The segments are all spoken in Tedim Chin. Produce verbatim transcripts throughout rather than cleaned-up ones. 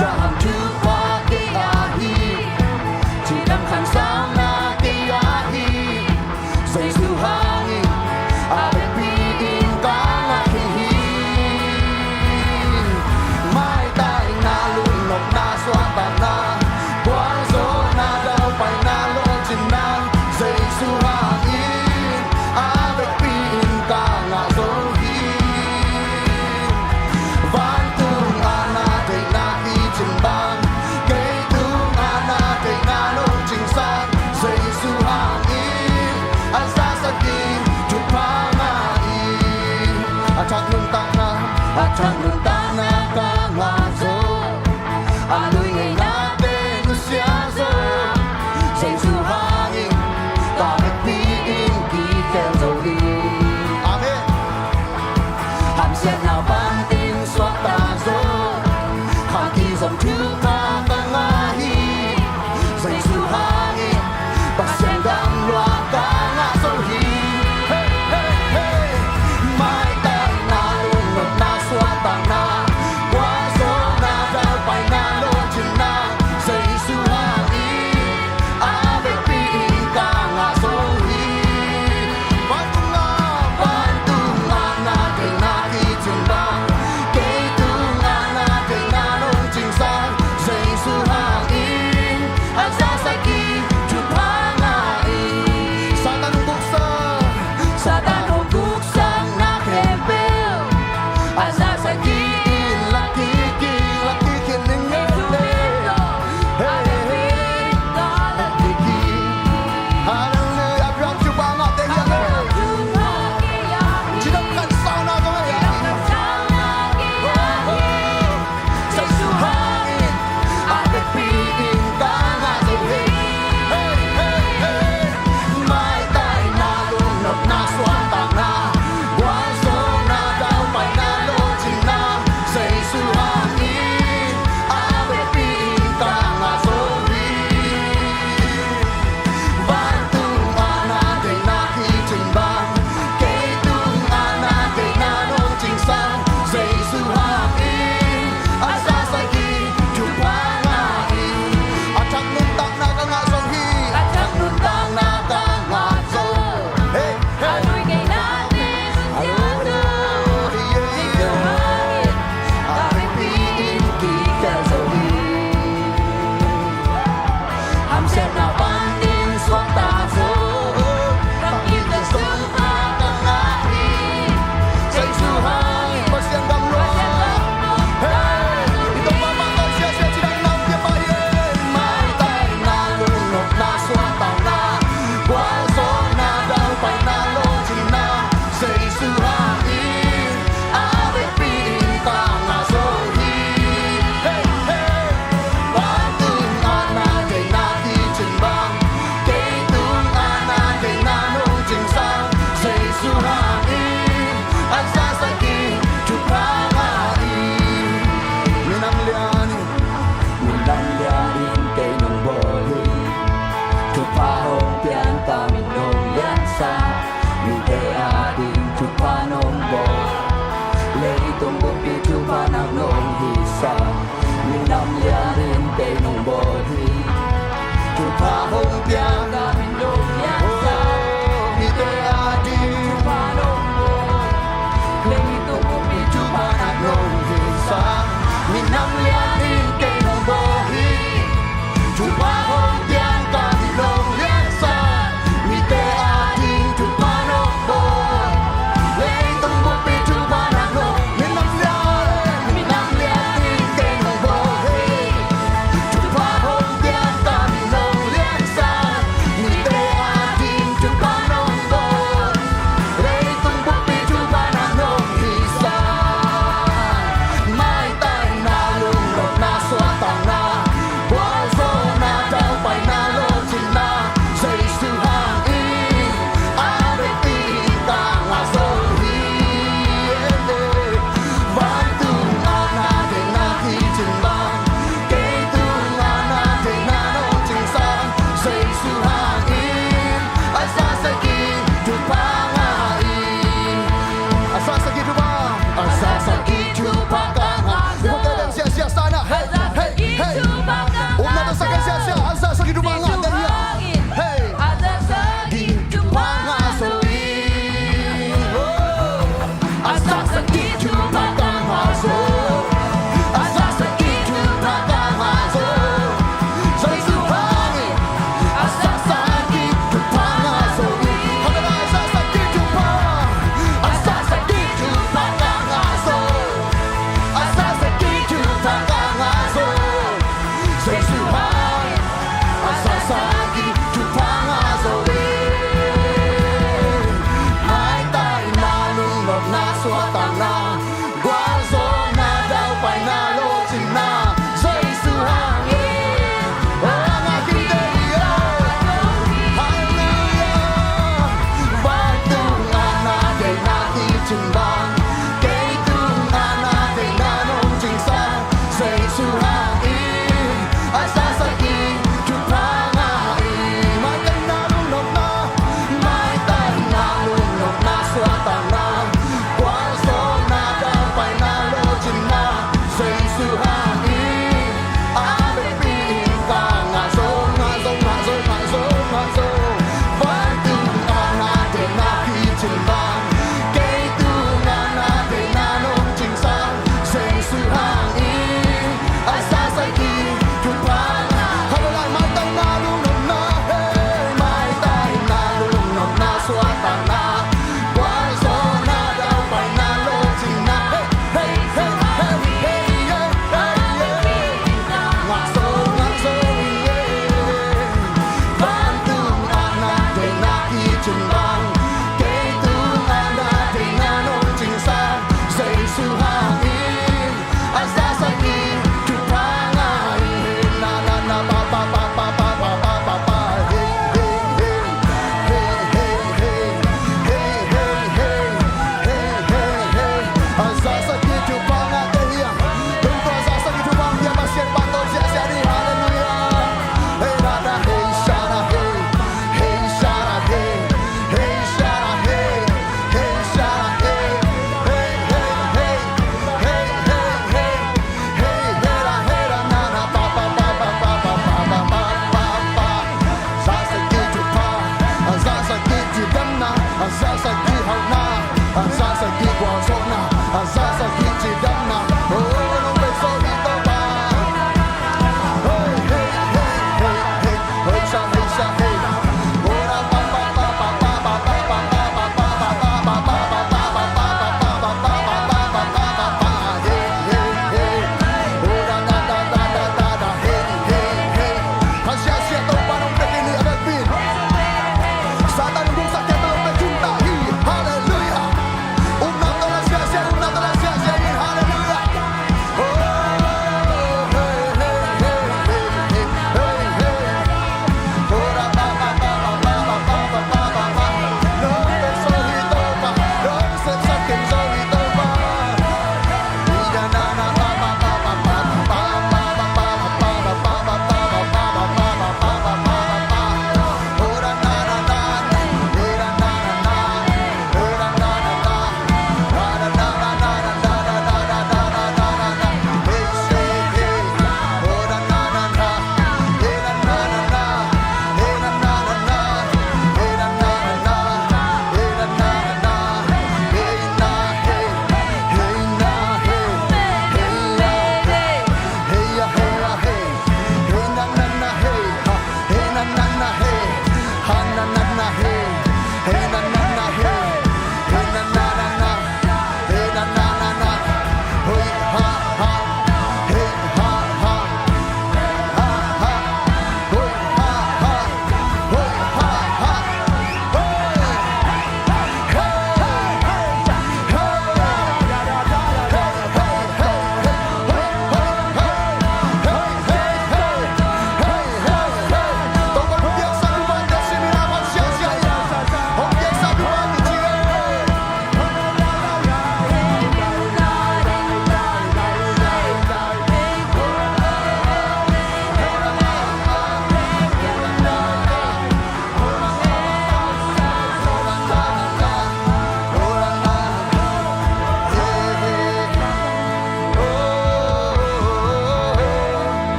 Jahan thupha kei ah hi, thidang khansauna kei ah hi. Jesu hangin a vekpi in ka ngah hi. Maitai na, lungnopna, suahtakna, gualzawhna, daupaina, lawhcinna, Jesu hangin a vekpi in ka ngah zo hi. Vantung a na deihna kicin bang,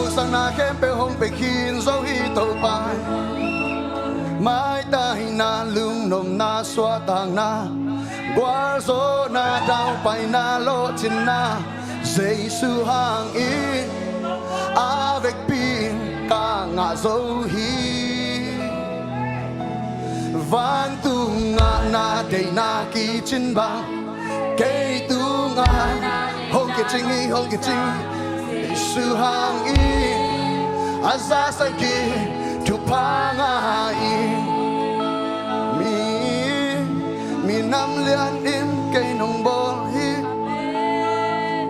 Sangna khempeuh hong pia khin zo hi Topa. Maitaina, lungnopna, suahtakna, gualzawhna, daupaina, lawhcinna, Jesu hangin a vekpi in ka ngah zo hi. Vantung ah na deihna kicin bang, kei tungah hong kicing hi, hong kicing. Jesu hangin a zasak in thupha ngah in, mi, minam lianin kei nong bawl hi.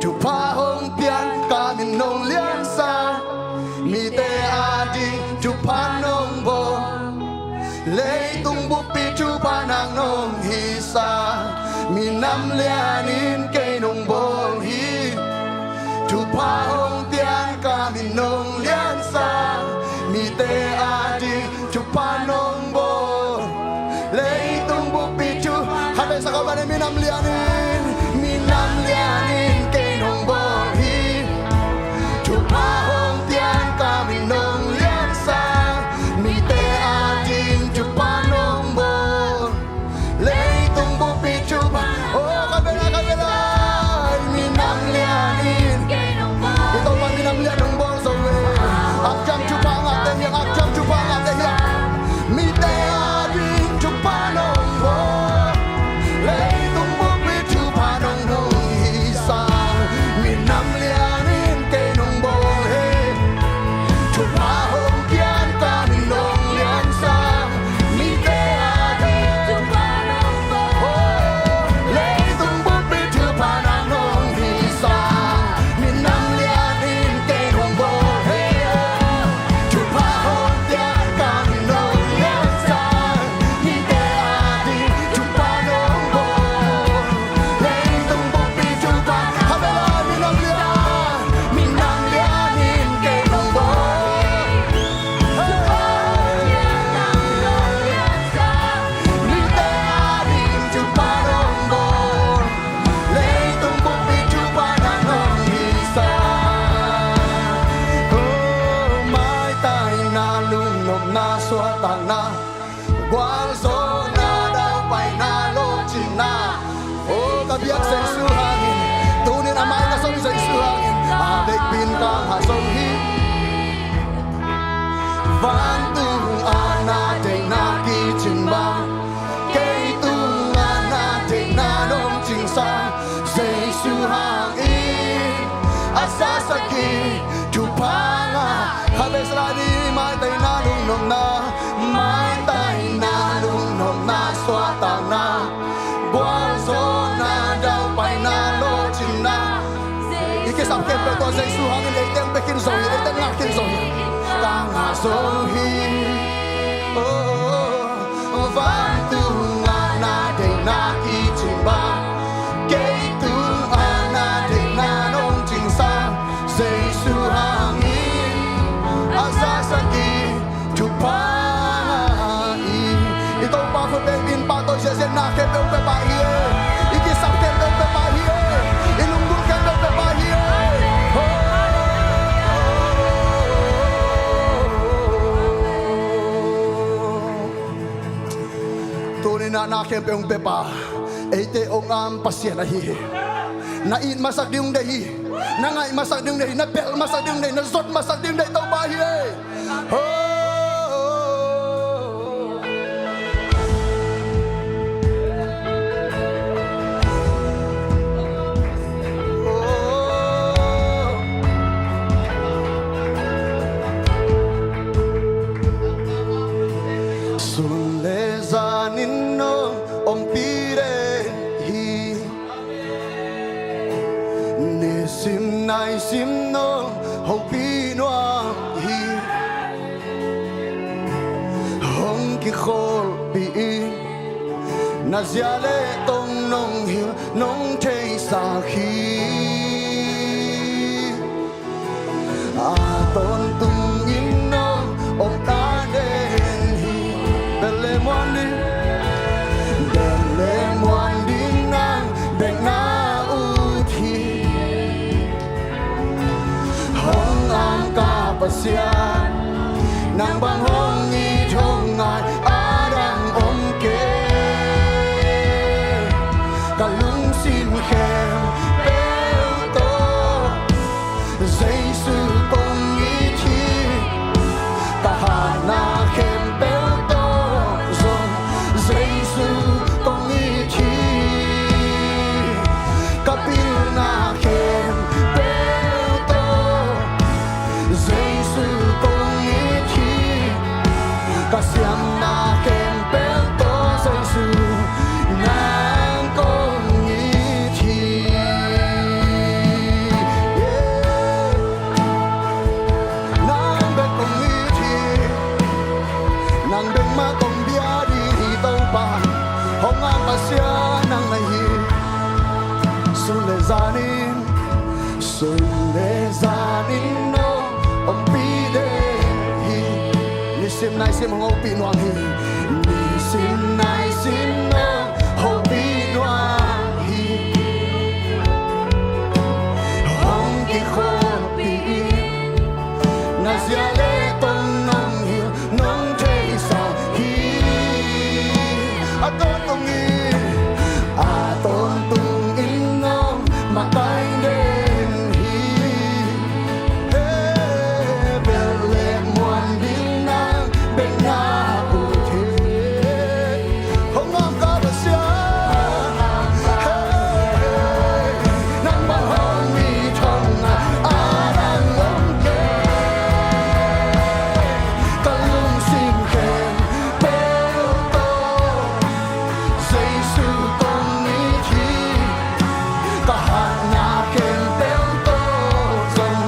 Thupha hong pian ka min nong liansak, mite ading thupha nong bawl. Leitung buppi thupha nang nong hisa, minam lianin kei nong bawl hi. Thupha hong pian ka min nong liansak, mite ading thupha nong bawl. Leitung buppi thu, khatvei sa kawm bangin minam lianin, minam lianin kei nong bawl hi. Thupha hong pian ka min nong liansak, mite ading thupha nong bawl. Leitung buppi thupha, oh, khatvei la, khatvei la, minam lianin. I Topa minam lian nong bawl zo hi. Akciang thupha ngahte hiam, akciang thupha ngahte hiam, mite ading thupha nong bawl. Leitung buppi thupha nong nong hisa, minam lianin kei nong bawl hi. Thupha hong pian ka min nong liansak, mite ading thupha nong bawl. Oh, leitung buppi thupha nang nong hisa, minam lianin kei nong bawl hi. Thupha hong pian ka min nong liansak, mite ading thupha nong bawl. Leitung buppi thupha, khatvei la, minam lian, minam lianin kei nong bawl. Mite ading thupha nong bawl. Leitung buppi thupha nang nong hisa. Oh, maitaina, lungnopna, suahtakna, gualzawhna, daupaina, lawhcinna. Oh, ka biak Jesu hangin, tunin a mai ka zong Jesu hangin a vekpi in ka ngah zo hi. Vantung ah na deihna kicin bang, kei tungah na deihna nong cingsak, Jesu hangin a zasak in thupha ngah. Khatvei sa la ni, maitaina, lungnopna, maitaina, lungnopna, suahtakna, gualzawhna, daupaina, lawhcinna. I kisap khempeuh tawh Jesu hangin eite hong pia khin zo hi, eite ngah khin zo hi. Ka ngah zo hi. Oh, vantung ah na deihna kicin bang, kei tungah na deihna nong cingsak, Jesu hangin a zasak in thupha ngah in. I Topa khut bengin pahtawi ziahziah, na khempeuh pia pah hi e. I kisap khempeuh pia pah hi e. I lunggulh khempeuh pia pah hi e. Oh. Tuni-in ah na khempeuh hong pia pah, eite hong am Pasian ahi hi. Na it masak ding hong deih hi. Na ngaih masak ding hong deih hi. Na belh masak ding hong deih hi. Na zot masak ding hong deih Topa hi e. Oh. Sun le zanin nong ompih den hi. Nisim naisim nong hopih nuam hi. Hong kikholhpih in, na zia le tong nong hilh nong theisak hi. A tawntungin nong omna den hi. Bel le muan ding, bel le muan ding nang bek na ut hi. Hong angkap Pasian, nang bang hong it hong ngai a dang om kei. Ka lungsim khempeuh tawh Jesu kong it hi. Ka hatna khempeuh tawh zong Jesu kong it hi. Ka pilna khempeuh tawh Jesu kong it hi. Ka siamna khempeuh tawh Jesu nang kong it hi. Yeah. Nang bek kong it hi. Nang bek mah kong bia ding hi Topa. Hong ngak Pasian nang na hi. Sun le zanin, sun le zanin nong ompih den hi. Nisim naisim hong ompih nuam hi. Nisim naisim nong ompih nuam hi. Hong kikholhpih in, na zia le tong nong hilh nong theisak hi. A tawntung in, a tawntung in nong makaih den hi. He, bel le muan ding nang bek na ut hi. Hong ngak ka Pasian, hey, nang bang hong it hong ngai a dang om kei. Ka lungsim khempeuh tawh Jesu kong it hi. Ka hatna khempeuh tawh zong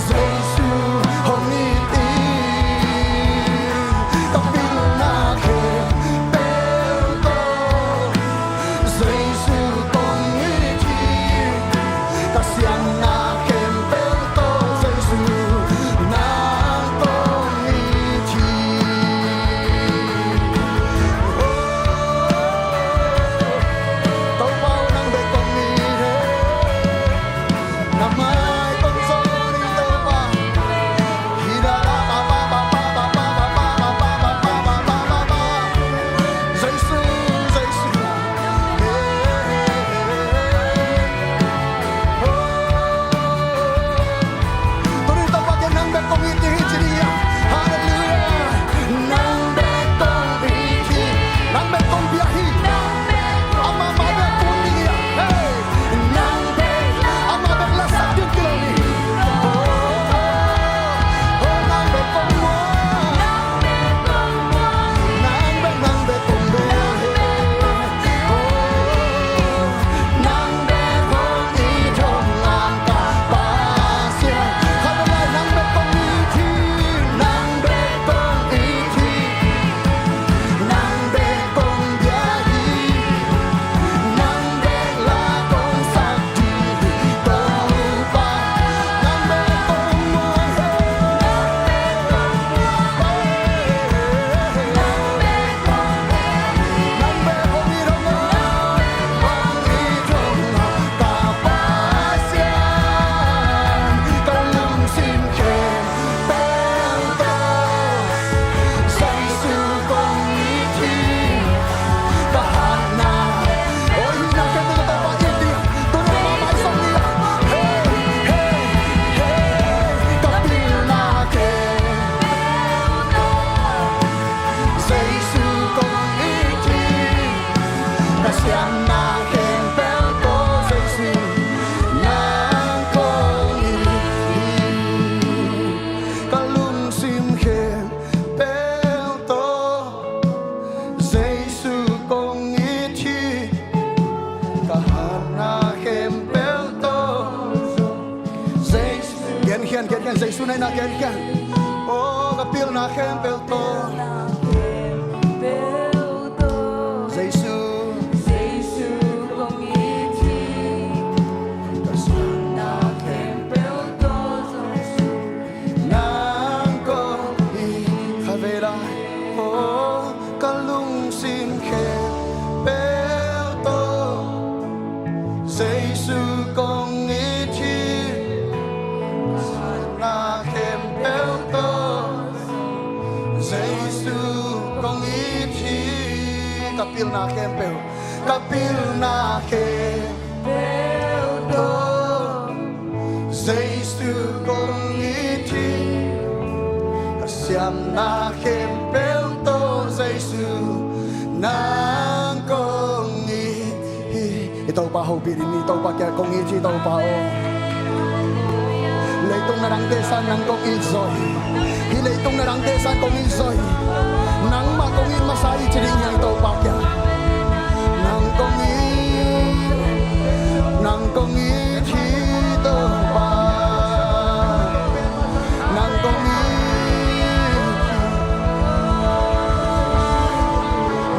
Jesu hong it hi. Ka pilna khempeuh tawh Jesu kong it hi. Ka siamna khempeuh tawh Jesu nang kong it hi. Oh, Topa aw, nang bek kong it hi. Na mai kong zawn ing Topa. Jesu, Jesu. Tuni Topa kiang nang bek kong it hi ci ding hi. Halleluiah. Nang bek kong it hi. Nang bek kong bia hi. Amah mah bek kong it hi. Hey. Nang bek, amah bek lasak ding kilawm hi. Oh, oh, nang bek kong muan. Nang bek, nang bek kong bia hi. Oh, nang bek kong it hong ngak ka Pasian. Khat lai nang bek kong it hi. Nang bek kong it hi. Nang bek kong bia hi. Nang bek la kong sak ding hi Topa. Nang bek kong muan hi. Nang bek kong muan hi. Nang bek kong it hong ngak. Nang bek kong it hong ngak ka Pasian. Ka lungsim khempeuh tawh Jesu kong it hi. Ka hatna, oi, na khempeuh tawh Topa it hi. Tuni mah maizong ni. Hey, hey, hey. Ka pilna khempeuh tawh Jesu kong it hi. Ka siamna khempeuh tawh Jesu nang kong it hi. Ka lungsim khempeuh tawh Jesu kong it hi. Ka hatna khempeuh tawh Jesu. Genkhian, genkhian, Jesu na hihna genkhian. Oh, ka pilna khempeuh tawh Jesu. Ka siamna khempeuh tawh Jesu nang kong it hi. Khatvei lai. Oh, ka lungsim khempeuh tawh Jesu kong it hi. Ka siamna khempeuh Pilna khempeuh, ka pilna khempeuh tawh Jesu kong it hi. Ka siamna khempeuh tawh Jesu nang kong it hi. I Topa hopih ding ni, Topa kiang kong it hi Topa aw. Leitung na dangte sang nang kong it zaw hi. Hih leitung na dangte sang kong it zaw hi. Nangmah kong it masa hi ci ding hi hang Topa kiang. Nang kong it, nang kong it hi Topa. Nang kong it hi.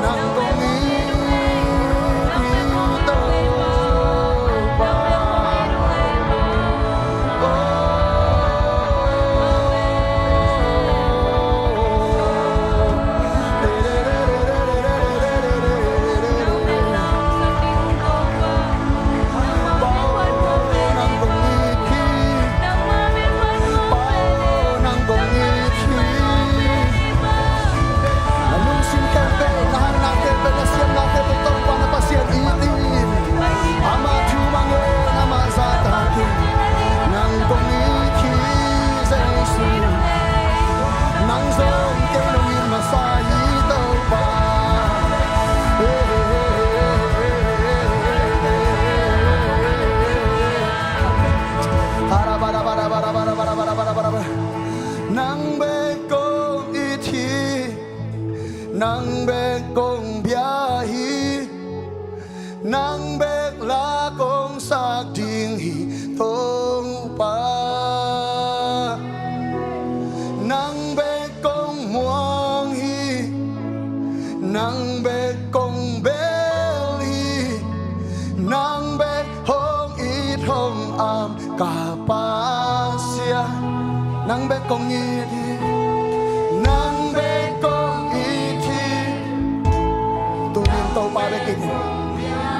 Nang kong it hi Topa. Nang bek kong it hi, nang bek kong bia hi. Nang bek la kong sak ding hi Topa. Nang bek kong muang hi. Nang bek kong bel hi. Nang bek hong it hong am ka Pasian. Nang bek kong it hi. Nang bek kong it hi. Tuni in Topa bek it in.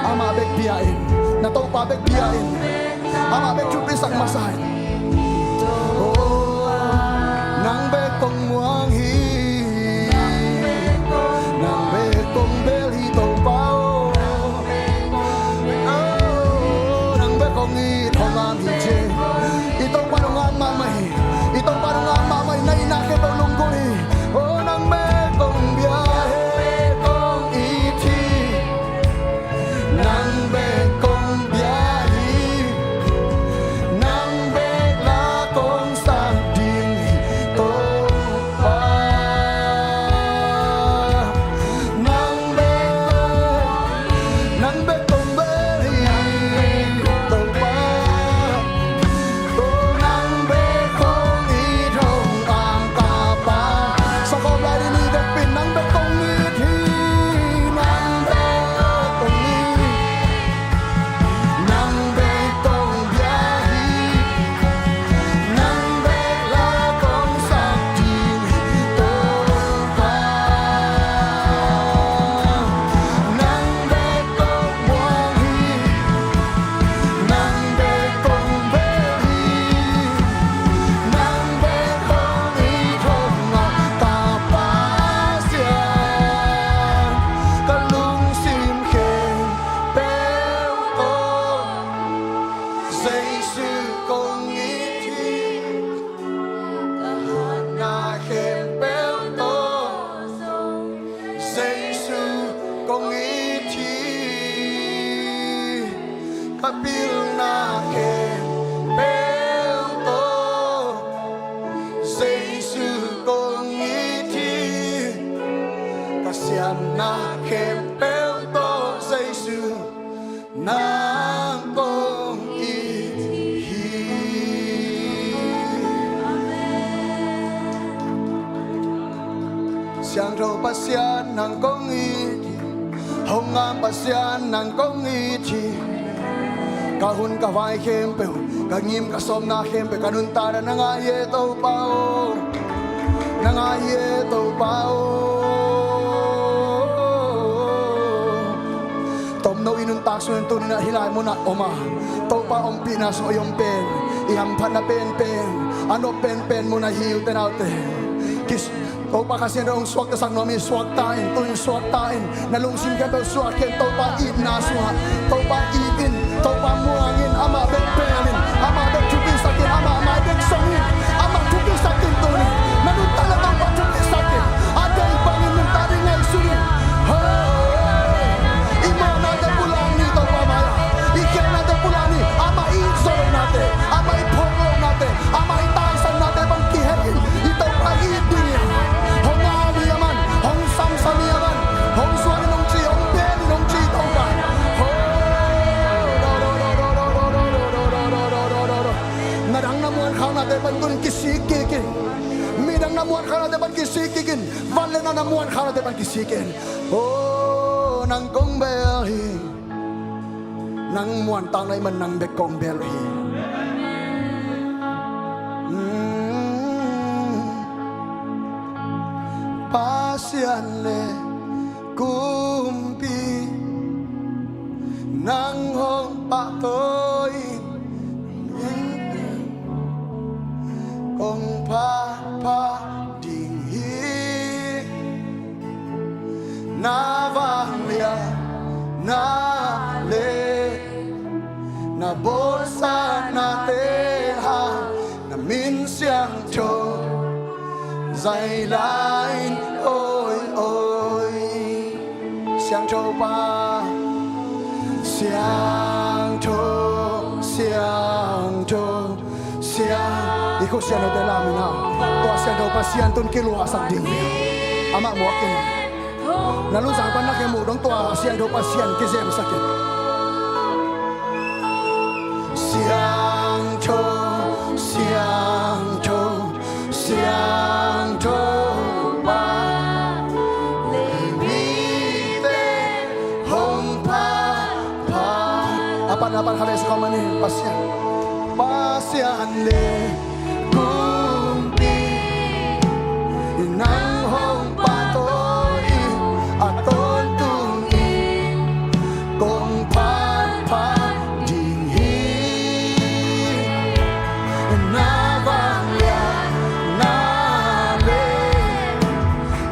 Amah bek bia in. Na Topa bek bia in. Amah bek thupisak masa in. Oh, nang bek kong muang hi. Nang bek kong bel hi Topa aw. Oh, nang bek kong it hong am hi ci. I Topa nong am mahmah hi. I Topa nong am mahmah hi. Na itna khempeuh lunggulh hi. Oh, nang bek kong bia hi, kong it hi. Nang bek kong bia hi. Nang bek la kong sak ding hi Topa. Nang bek kong, nang bek kong bel hi Topa. Oh, nang bek kong it hong am ka Pa. Sa khawm lai ding ni, vekpi in nang bek kong it hi. Nang bek kong it. Nang bek kong bia hi. Nang bek la kong sak ding hi Topa. Nang bek kong muang hi. Nang bek kong bel hi. Nang bek kong it hong am ka Pasian. Ka lungsim khempeuh tawh Jesu kong it hi. Ka hatna khempeuh tawh Jesu kong it hi. Ka pilna khempeuh tawh Jesu kong it hi. Ka siamna khempeuh tawh Jesu nang kong it hi. Siangtho Pasian nang kong it hi. Hong am Pasian nang kong it hi. Ka hun ka vai khempeuh, ka ngim ka sawmna khempeuh, ka nuntakna nang a hi e Topa aw. Nang a hi e Topa aw. Tomno i nuntak sungin tuni-in ah hih lai munah om a, Topa ompihna sungah i om pen, i hamphatna penpen, a nop penpen mun ah hi ute naute. Kis- Topa Kha Siangtho hong suaktasak nuam hi. Suakta in, tu-in suakta in. Na lungsim khempeuh suak in. Topa itna sungah Topa it in. Topa muang in. Amah bek bel in. Amah bek thupisak in. Amah mai bek song in. Amah thupisak in tuni. Na nuntakna Topa thupisak in. A deih bangin nuntak ding ngaihsun in. Hei! I mawhnate pulak ni Topa mai-ah. I khialhnate pulak ni. Amah i it zawh lohnate, amah i phawk lohnate, amah i taisannate pan kihel in. I Topa it ding in. Hong au hi a man, hong samsam hi a man, hong suan in hong ci, hong bel in hong ci Topa. Ho! Nadang na muankhaknate pan tun kisik kik in. Midang na muankhaknate pan kisik kik in. Van le na na muankhaknate pan kisik in. O, nang kong bel hi. Nang muantak na hih man nang bek kong bel hi. Mm. Pasian le kumpi, nang hong pahtawi in, kong phat phat ding hi. Na vangliatna le na bawlsahnate hang, na min siangtho zaina in, oi, oi. Siangtho Pa, siangtho, siangtho, siang. I khut siangthote lam in hau. Tua siangtho Pasian tun kiluahsak ding hi. Amah muak in. Na luzang pan na kimuh dong tua siangtho Pasian kizemsak in. Siangtho, siangtho, siangtho Pa, leimite hong phat phat. A pan, a pan kha ve sa kong man hi. Pasian, Pasian le kumpi, nang hong pahtawi in, a tawntung in kong phat phat ding hi. Na vangliatna le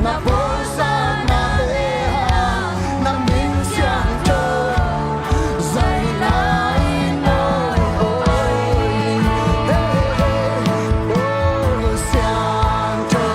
na bawlsahnate hang, na min siangtho zaina in, oi, oi. Hey, hey, hey. Oh, siangtho,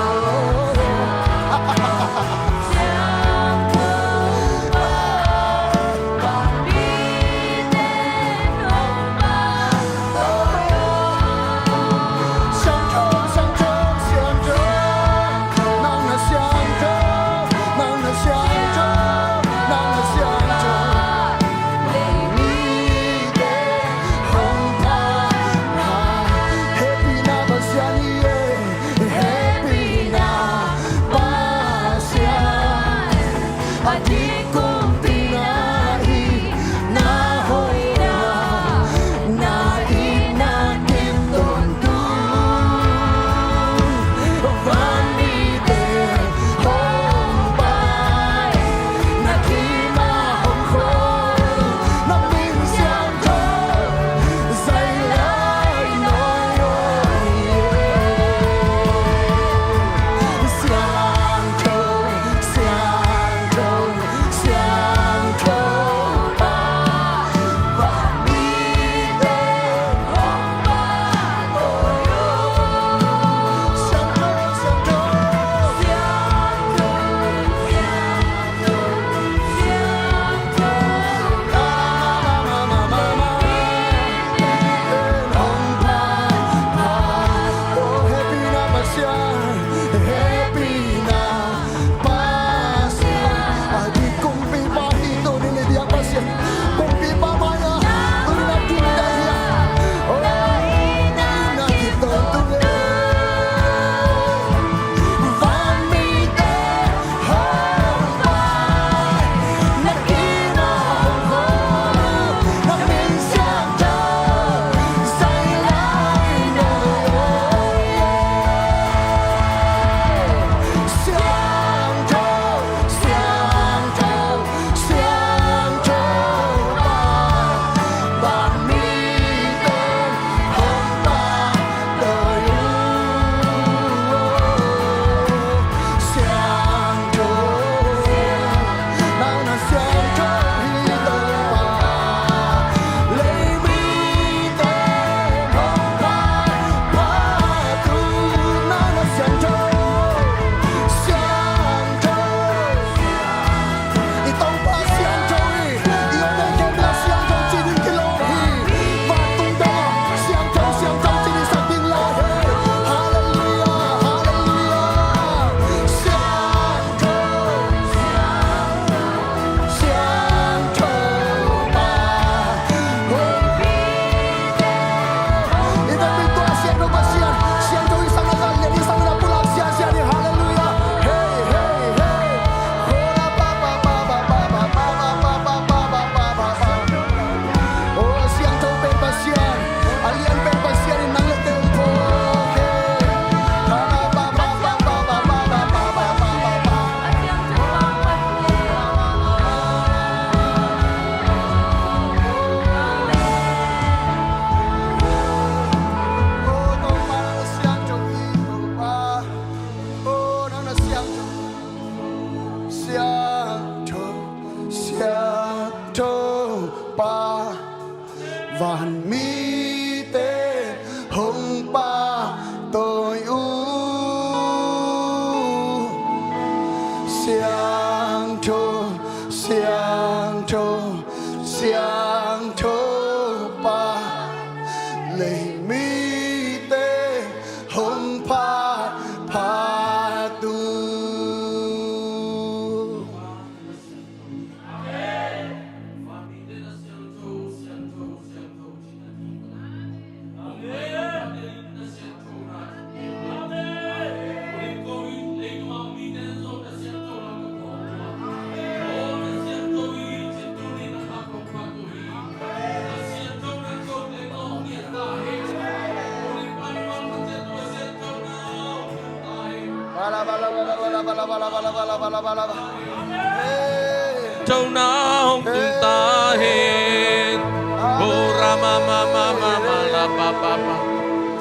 Tona hong tung ta hen. Ho ra ma ma ma ma ma la pa pa pa.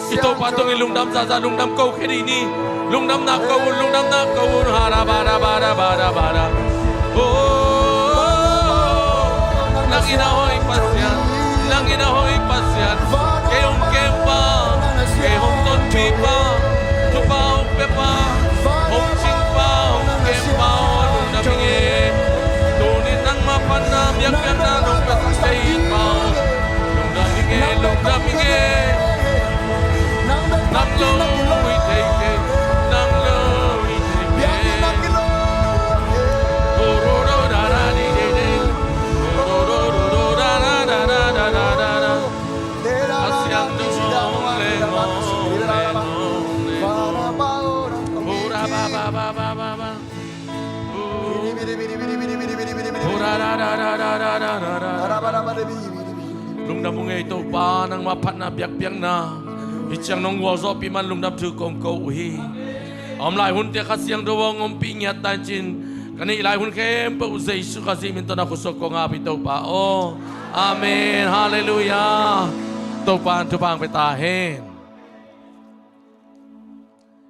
I Topa tungah lungdam zahzah, lungdam ko khia dih ni. Lungdamna ko un, lungdamna ko un. Ha ra ba ra ba ra ba ra ba ra. Oh, nang in a hoih Pasian, nang in a hoih Pasian. Kei hong kempa, kei hong tonpipa, thupha hong piapa, hong cingpa, hong kempa, lungdam ing e. Tuni nangmah panna biakpiakna nong pia thei pa, lungdam ing e, lungdam ing e. Nang lo i thei kei, nang lo i thei kei. Lungdam ung e Topa, nangmah phatna biakpiakna. Hih ciang nong gualzawhpih man lungdam thu kong ko uh hi. A om lai hunte Kha Siangtho hong ompih ngiat ta in cin, ka neih lai hun khempeuh Jesu Khazih min tawh na khut sung kong ap hi Topa aw. Amen. Halleluiah. Topa in thupha hong pia ta hen.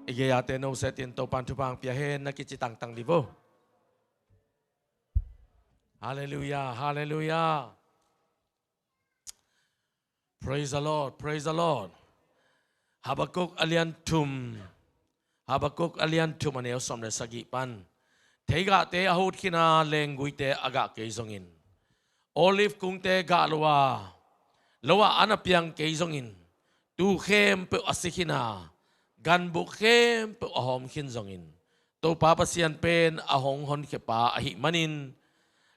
I gei-ate no setin Topa in thupha hong pia hen na kici tangtang dih vo. Halleluiah, halleluiah. Praise the Lord, praise the Lord. Habakkuk a lian thum, Habakkuk a lian thum a neu sawm le sagih pan. Theigahte a hut khin a, lengguite a gah kei zongin, olive kungte gah lo a, lo ah an a piang kei zongin, tuu khempeuh a si khin a, ganbuk khempeuh a hawm khin zongin, Topa Pasian pen a hong honkhia pa ahih manin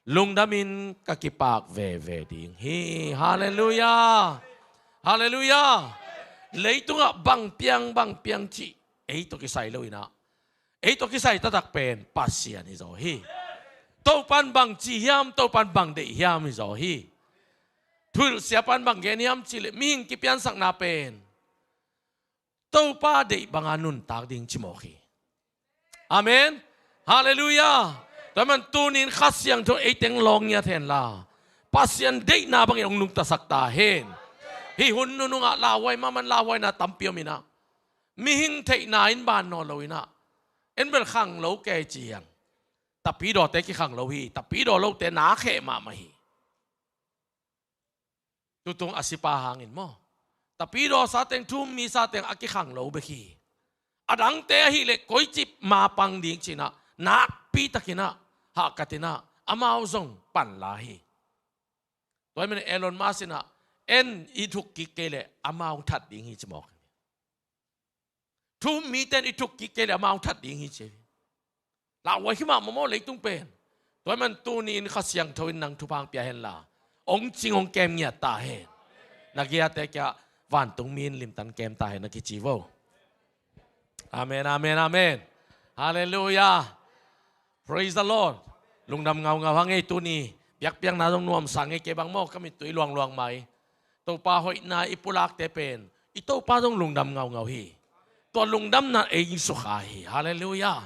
lungdamin ka kipak veve ding hi. Halleluiah. Halleluiah. Leitungah bang piang bang piang cih ei tawh kisai lo in ah, ei tawh kisai taktak pen Pasian hi zaw hi. Topan bang ci hiam, Topan bang deih hiam hi zaw hi. Thuhilh siapan bang gen hiam cih leh mihing kipiansakna pen Topa deih banga nuntak ding ci mawk hi. Amen. Halleluiah. Tua man tunin Kha Siangtho ei teng lawng ngiat henla, Pasian deihna bangin hong nungtasak ta hen. Hih hun nunungah lauhuai mahmah in, lauhuaina tampi om in ah, mihing theihna in ban nawn lo in ah, en bel khanglo kei ci hiang. Tapidawte kikhang lo hi, tapidaw lote na kheh mahmah hi. Tutung a sipa hangin maw, tapidaw sateng, thu-um mi sateng a kikhang lo bek hi. A dangte ahih leh koici ma pang ding ci-in ah nakpi takin ah hahkat in ah amau zong pan la hi. Tua ahih manin Elon Musk in ah en i thuk kik kei leh amau hong that ding hi ci mawk. Thu-um mite in i thuk kik kei leh amau hong that ding hi ci hi. Lauhuai hi mahmah maw leitung pen. Tua ahih man tuni-in Kha Siangtho in nang thupha hong pia henla, hong cing hong kem ngiat ta hen. Na gei-ate kiangah vantung mi in limtan kem ta hen na kici vo. Amen, amen, amen. Halleluiah. Praise the Lord. Lungdam ngaungau hang ei tuni. Biakpiakna zong nuamsa ngei, kei bang maw ka mittui luangluang mai. Topa hoihna i pulakte pen i Topa zong lungdam ngaungau hi. Tua lungdamna ei sukha hi. Halleluiah.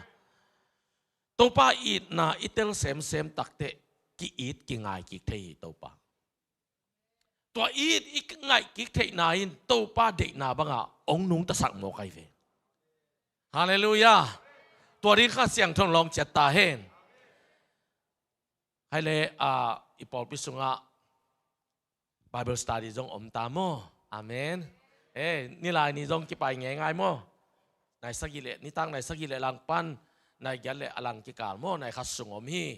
Topa itna i tel semsem takteh ki-it kingai kik thei hi Topa. Tua it i ngaih kik theihna in Topa deihna bangah hong nungtasak mawk ahi ve. Halleluiah. Tua ding Kha Siangtho in lawng ciat ta hen. Hai le, ah, i pawlpi sungah Bible study zong om ta maw? Amen. Eh, nilai ni zong kipai ngeingai maw? Nai sagih le, nitak nai sagih le langpan, nai giat le a lang kikal maw? Nai khat sung om hi.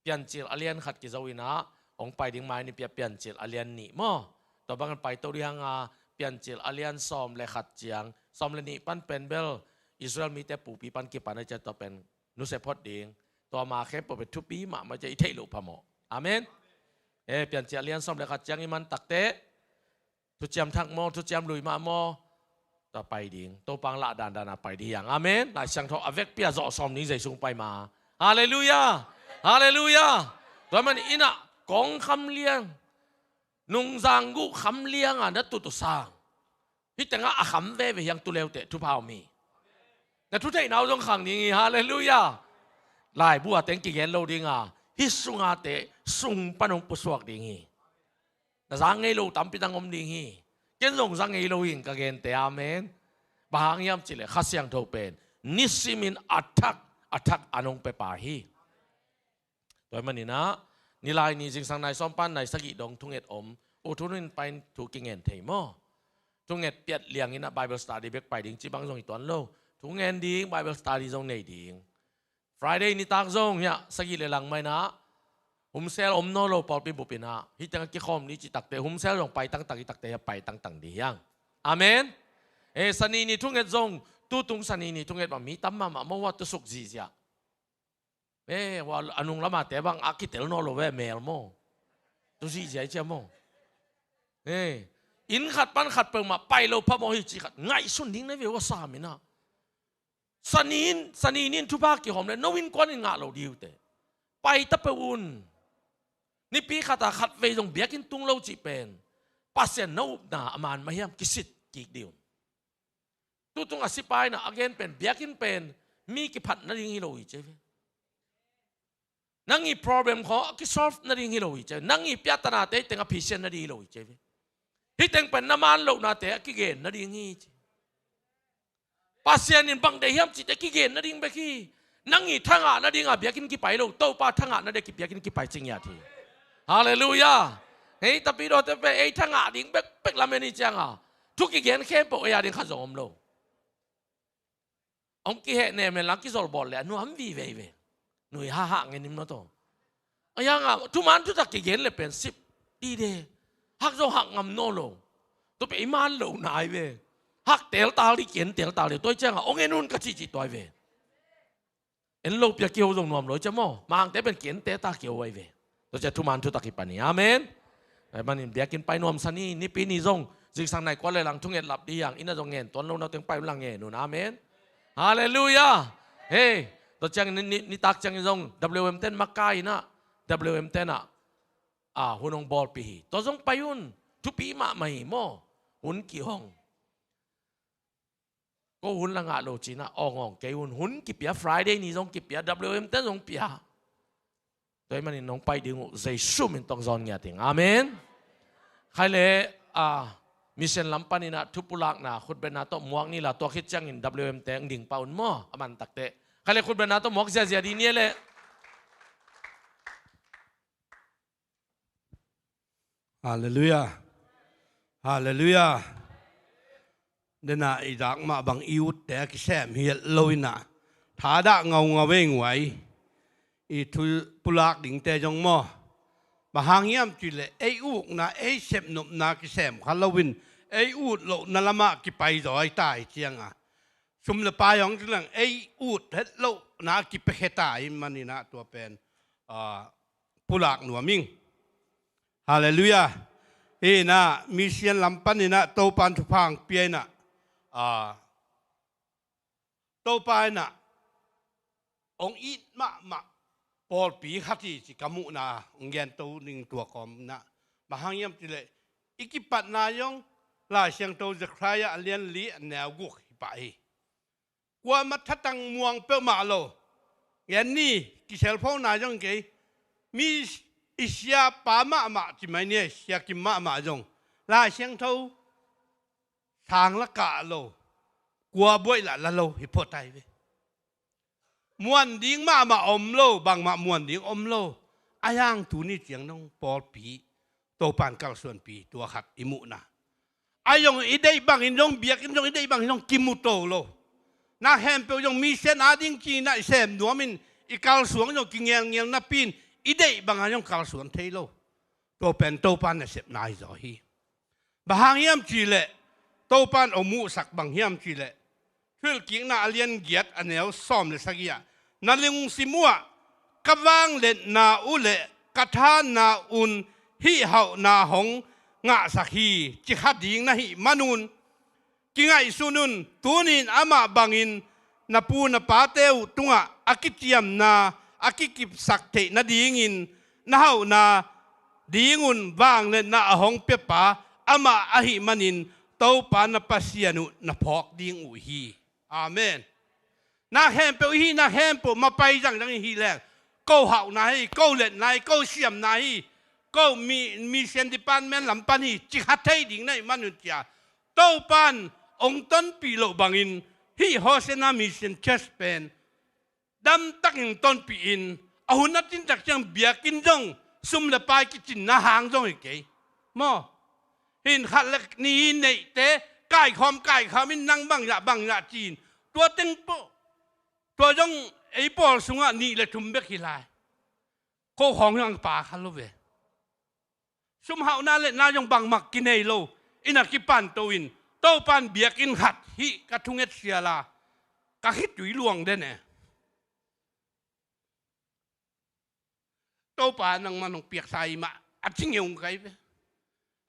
Piancil a lian khat kizo in ah, hong pai ding mai ni pia Piancil a lian nih maw? Tua bangin paito dih hang a, Piancil a lian sawm le khat ciang, sawm le nih pan pen bel Israel mite pupi pan kipan a ciang tua pen nusia phot ding. Tua ma khempeuh pen thupi mahmah ciang i theih loh phamawh. Amen. Eh, Piancil a lian sawm le khat ciang i man takteh thuciam thak maw, thuciam lui mah maw, tua pai ding. Topa hong lah dandan a pai ding hi hang. Amen. Lai Siangtho a vekpi a zawh sawm ni Jesu hong pai ma. Halleluiah. Halleluiah. Tua man in ah kong kham liang, nungzang guh kham liang a na tut uh sang, hih tengah a kham veve hi hang tuleuteh thupha om hi. Ka thutheihna uh zong khang ding hi, halleluiah. Laibu a teng kigen lo ding a, hih sung a te sung pan hong pusuak ding hi. Na za ngei lo tampi dang om ding hi. Ken zong za ngei lo hi ing ka gente, amen. Bang hang hiam cih leh Kha Siangtho pen nisimin a thak a thak an hong pia pa hi. Tua ahih manin ah, nilai ni zingsang nai sawm pan nai sagih dong thunget om. U Thun in pai in thu kingen thei maw? Thunget piat liang in ah Bible study bek pai ding cih bang zong hi tuan lo. Thu ngen ding, Bible study zong nei ding. Friday nitak zong hiah sagih le lang mah in ah, Hun Cell om nawn lo pawlpi bup in ah, hih teng a kikhawm ni cih tak teh Hun Cell zong pai tangtang hi tak teh hiah pai tangtang ding hi hang. Amen. Eh, Sani ni thunget zong, tutung Sani ni thunget bang mi tam mahmah maw, hua tusuk zihziah. Eh, hua a nung lam a te bang a kitel nawn lo ve, mel maw. Tu zihziah hi cia maw. Eh, inn khat pan khat peuhmah pai lo phamawh hi cih khat ngaihsun ding na hi ve, hua sam in ah. Sani in, Sani ni in thupha kihawm leh no innkuan in ngah lo ding uh teh, pai ta peuh un. Nipi khat a khatvei zong biakinn tung lo cih pen Pasian na upna a man mah hiam, kisit kik ding un. Tutung a sipa in ah a gen pen, biakinn pen mi kiphat nading hi lo hi ci ve. Nang i problem khawng a kisolve nading hi lo hi ci. Nang i piatanate hih teng a phisian nading hi lo hi ci ve. Hih teng pen na man lohnate a kigen nading hi ci. Pasian in bang deih hiam cihte kigen nading bek hi. Nang i thangah nading a biakinn kipai lo, Topa thangah na deih a biakinn kipai ci ngiat hi. Halleluiah. Hei, tapidawte pen ei thangah ding bekbek lamen hi ciang a, thu kigen khempeuh ei a ding khat zong om lo. Hong kiheh nem hen lang kizol bawl leh a nuam vive ve. Nui hahah ngen ning maw taw. A yang a thuman thutak kigen leh pen sip dide. Hak zong hak ngam nawn lo. Tua pen i man lohna hi ve. Hak teltal ding, ken teltal ding. Tua hi ciang a hong en un ka cihcih tua hi ve. En lo pia kiho zong nuam lo hi cia maw. Mangte pen ken teta kiho ahi ve. Tua cia thuman thutak hi pan hi. Amen. Ahih manin biakinn pai nuamsa ni, nipi ni zong zingsang nai kua le lang thunget lap ding hi hang, inn ah zong ngen tuan lo na uh teng pai un la ngen un. Amen. Halleluiah. Hei, tua ciangin ni, ni, nitak ciangin zong W M ten makai in ah, W M ten ah, ah, hun hong bawlpih hi. Tua zong pai un. Thupi mahmah hi maw. Hun kihong. Ko hun la ngah lo ci-in ah awngawng kei un. Hun kipia, Friday ni zong kipia, W M ten zong pia. Tua ahih manin nong pai ding uh Jesu min tawh zawn ngiat ing. Amen. Khai le, ah, mission lam panin ah thupulakna khutbetna tawh muak ni la, tua khit ciangin W M te hong ding pah un maw, a man tak teh. Khai le khutbetna tawh muak ziazia ding ni e leh. Halleluiah. Halleluiah. Dena i dak mah bang i utte a kisem hial lo in ah, thadah ngaungau ei nguai. I thu pulak dingte zong maw, bang hang hiam cih leh ei ukna, ei sepnopna kisem kha lo in, ei ut lohna lamah kipai zaw hi ta hi ciang a, sum le pai hong ci leng ei ut het lohna kipiakhia ta ahih manin ah tua pen, ah, pulak nuam ing. Halleluiah. Hi in ah, mission lam panin ah Topa'n thupha hong pia in ah, ah, Topa in ah hong it mahmah pawlpi khat hi ci ka muhna hong gen to ning tua kawm in ah. Bang hang hiam cih leh i kipatna zong Lai Siangtho Zechariah a lian li a neu guk hi pah hi. Kuamah thatang muang peuhmah lo. Gen ni, kiselphona zong kei. Mi i siapa mahmah ci mai ni, Sia Kim mahmah zong Lai Siangtho sang la kah lo, kua buaih lah la lo hi phot ai ve. Muan ding mahmah om lo, bangmah muan ding om lo. A yang tuni ciang dong pawlpi Topa'n kalsuanpih tua khat i muhna. A zong i deih bangin zong, biakinn zong i deih bangin zong kimu to lo. Na khempeuh zong mission a ding ci-in ah i sem nuamin i kalsuan zong kingelngel napi-in i deih bangah zong kalsuan thei lo. Tua pen Topa nasepna hi zaw hi. Bang hang hiam cih leh, Topa'n hong muhsak bang hiam cih leh, Thuhilhkikna a lian giat a neu sawm le sagih ah, na lungsim uh ah ka vangliatna uh le ka thahatna un hih hauhna hong ngahsak hi, ci kha ding na hih man un, kingaihsun un, tuni-in amah bangin na pu na pate uh tungah a kiciamna a kikipsak theih nadingin na hauhna dingun vangliatna a hong piapa amah ahih manin Topa na Pasian uh na phawk ding uh hi. Amen. Na khempeuh i hihna khempeuh mapai zangzang i hih leng, ko hauhna hi, ko letna hi, ko siamna hi, ko mi, mission department lam pan hi, ci kha thei ding na hih manun ci a, Topa'n hong tonpih loh bangin hih Hosanna Mission Church pen damtakin tonpih in, a hun a tintak ciang biakinn zong sum le pai kicinna hang zong hi kei maw. Hih in khat le nih neihte kaikhawm kaikhawm in nang bangzah bangzah ci-in, tua teng pawh, tua zong ei pawl sungah nih le thum bek hi lai. Ko khawng zong pa kha lo ve. Sum hauhna letna zong bangmah kinei lo in a kipanto in, Topa'n biakinn khat hih ka thunget sial a, ka khitui luang den e. Topa nangman hong piaksa hi mah a ci ngeu kai ve.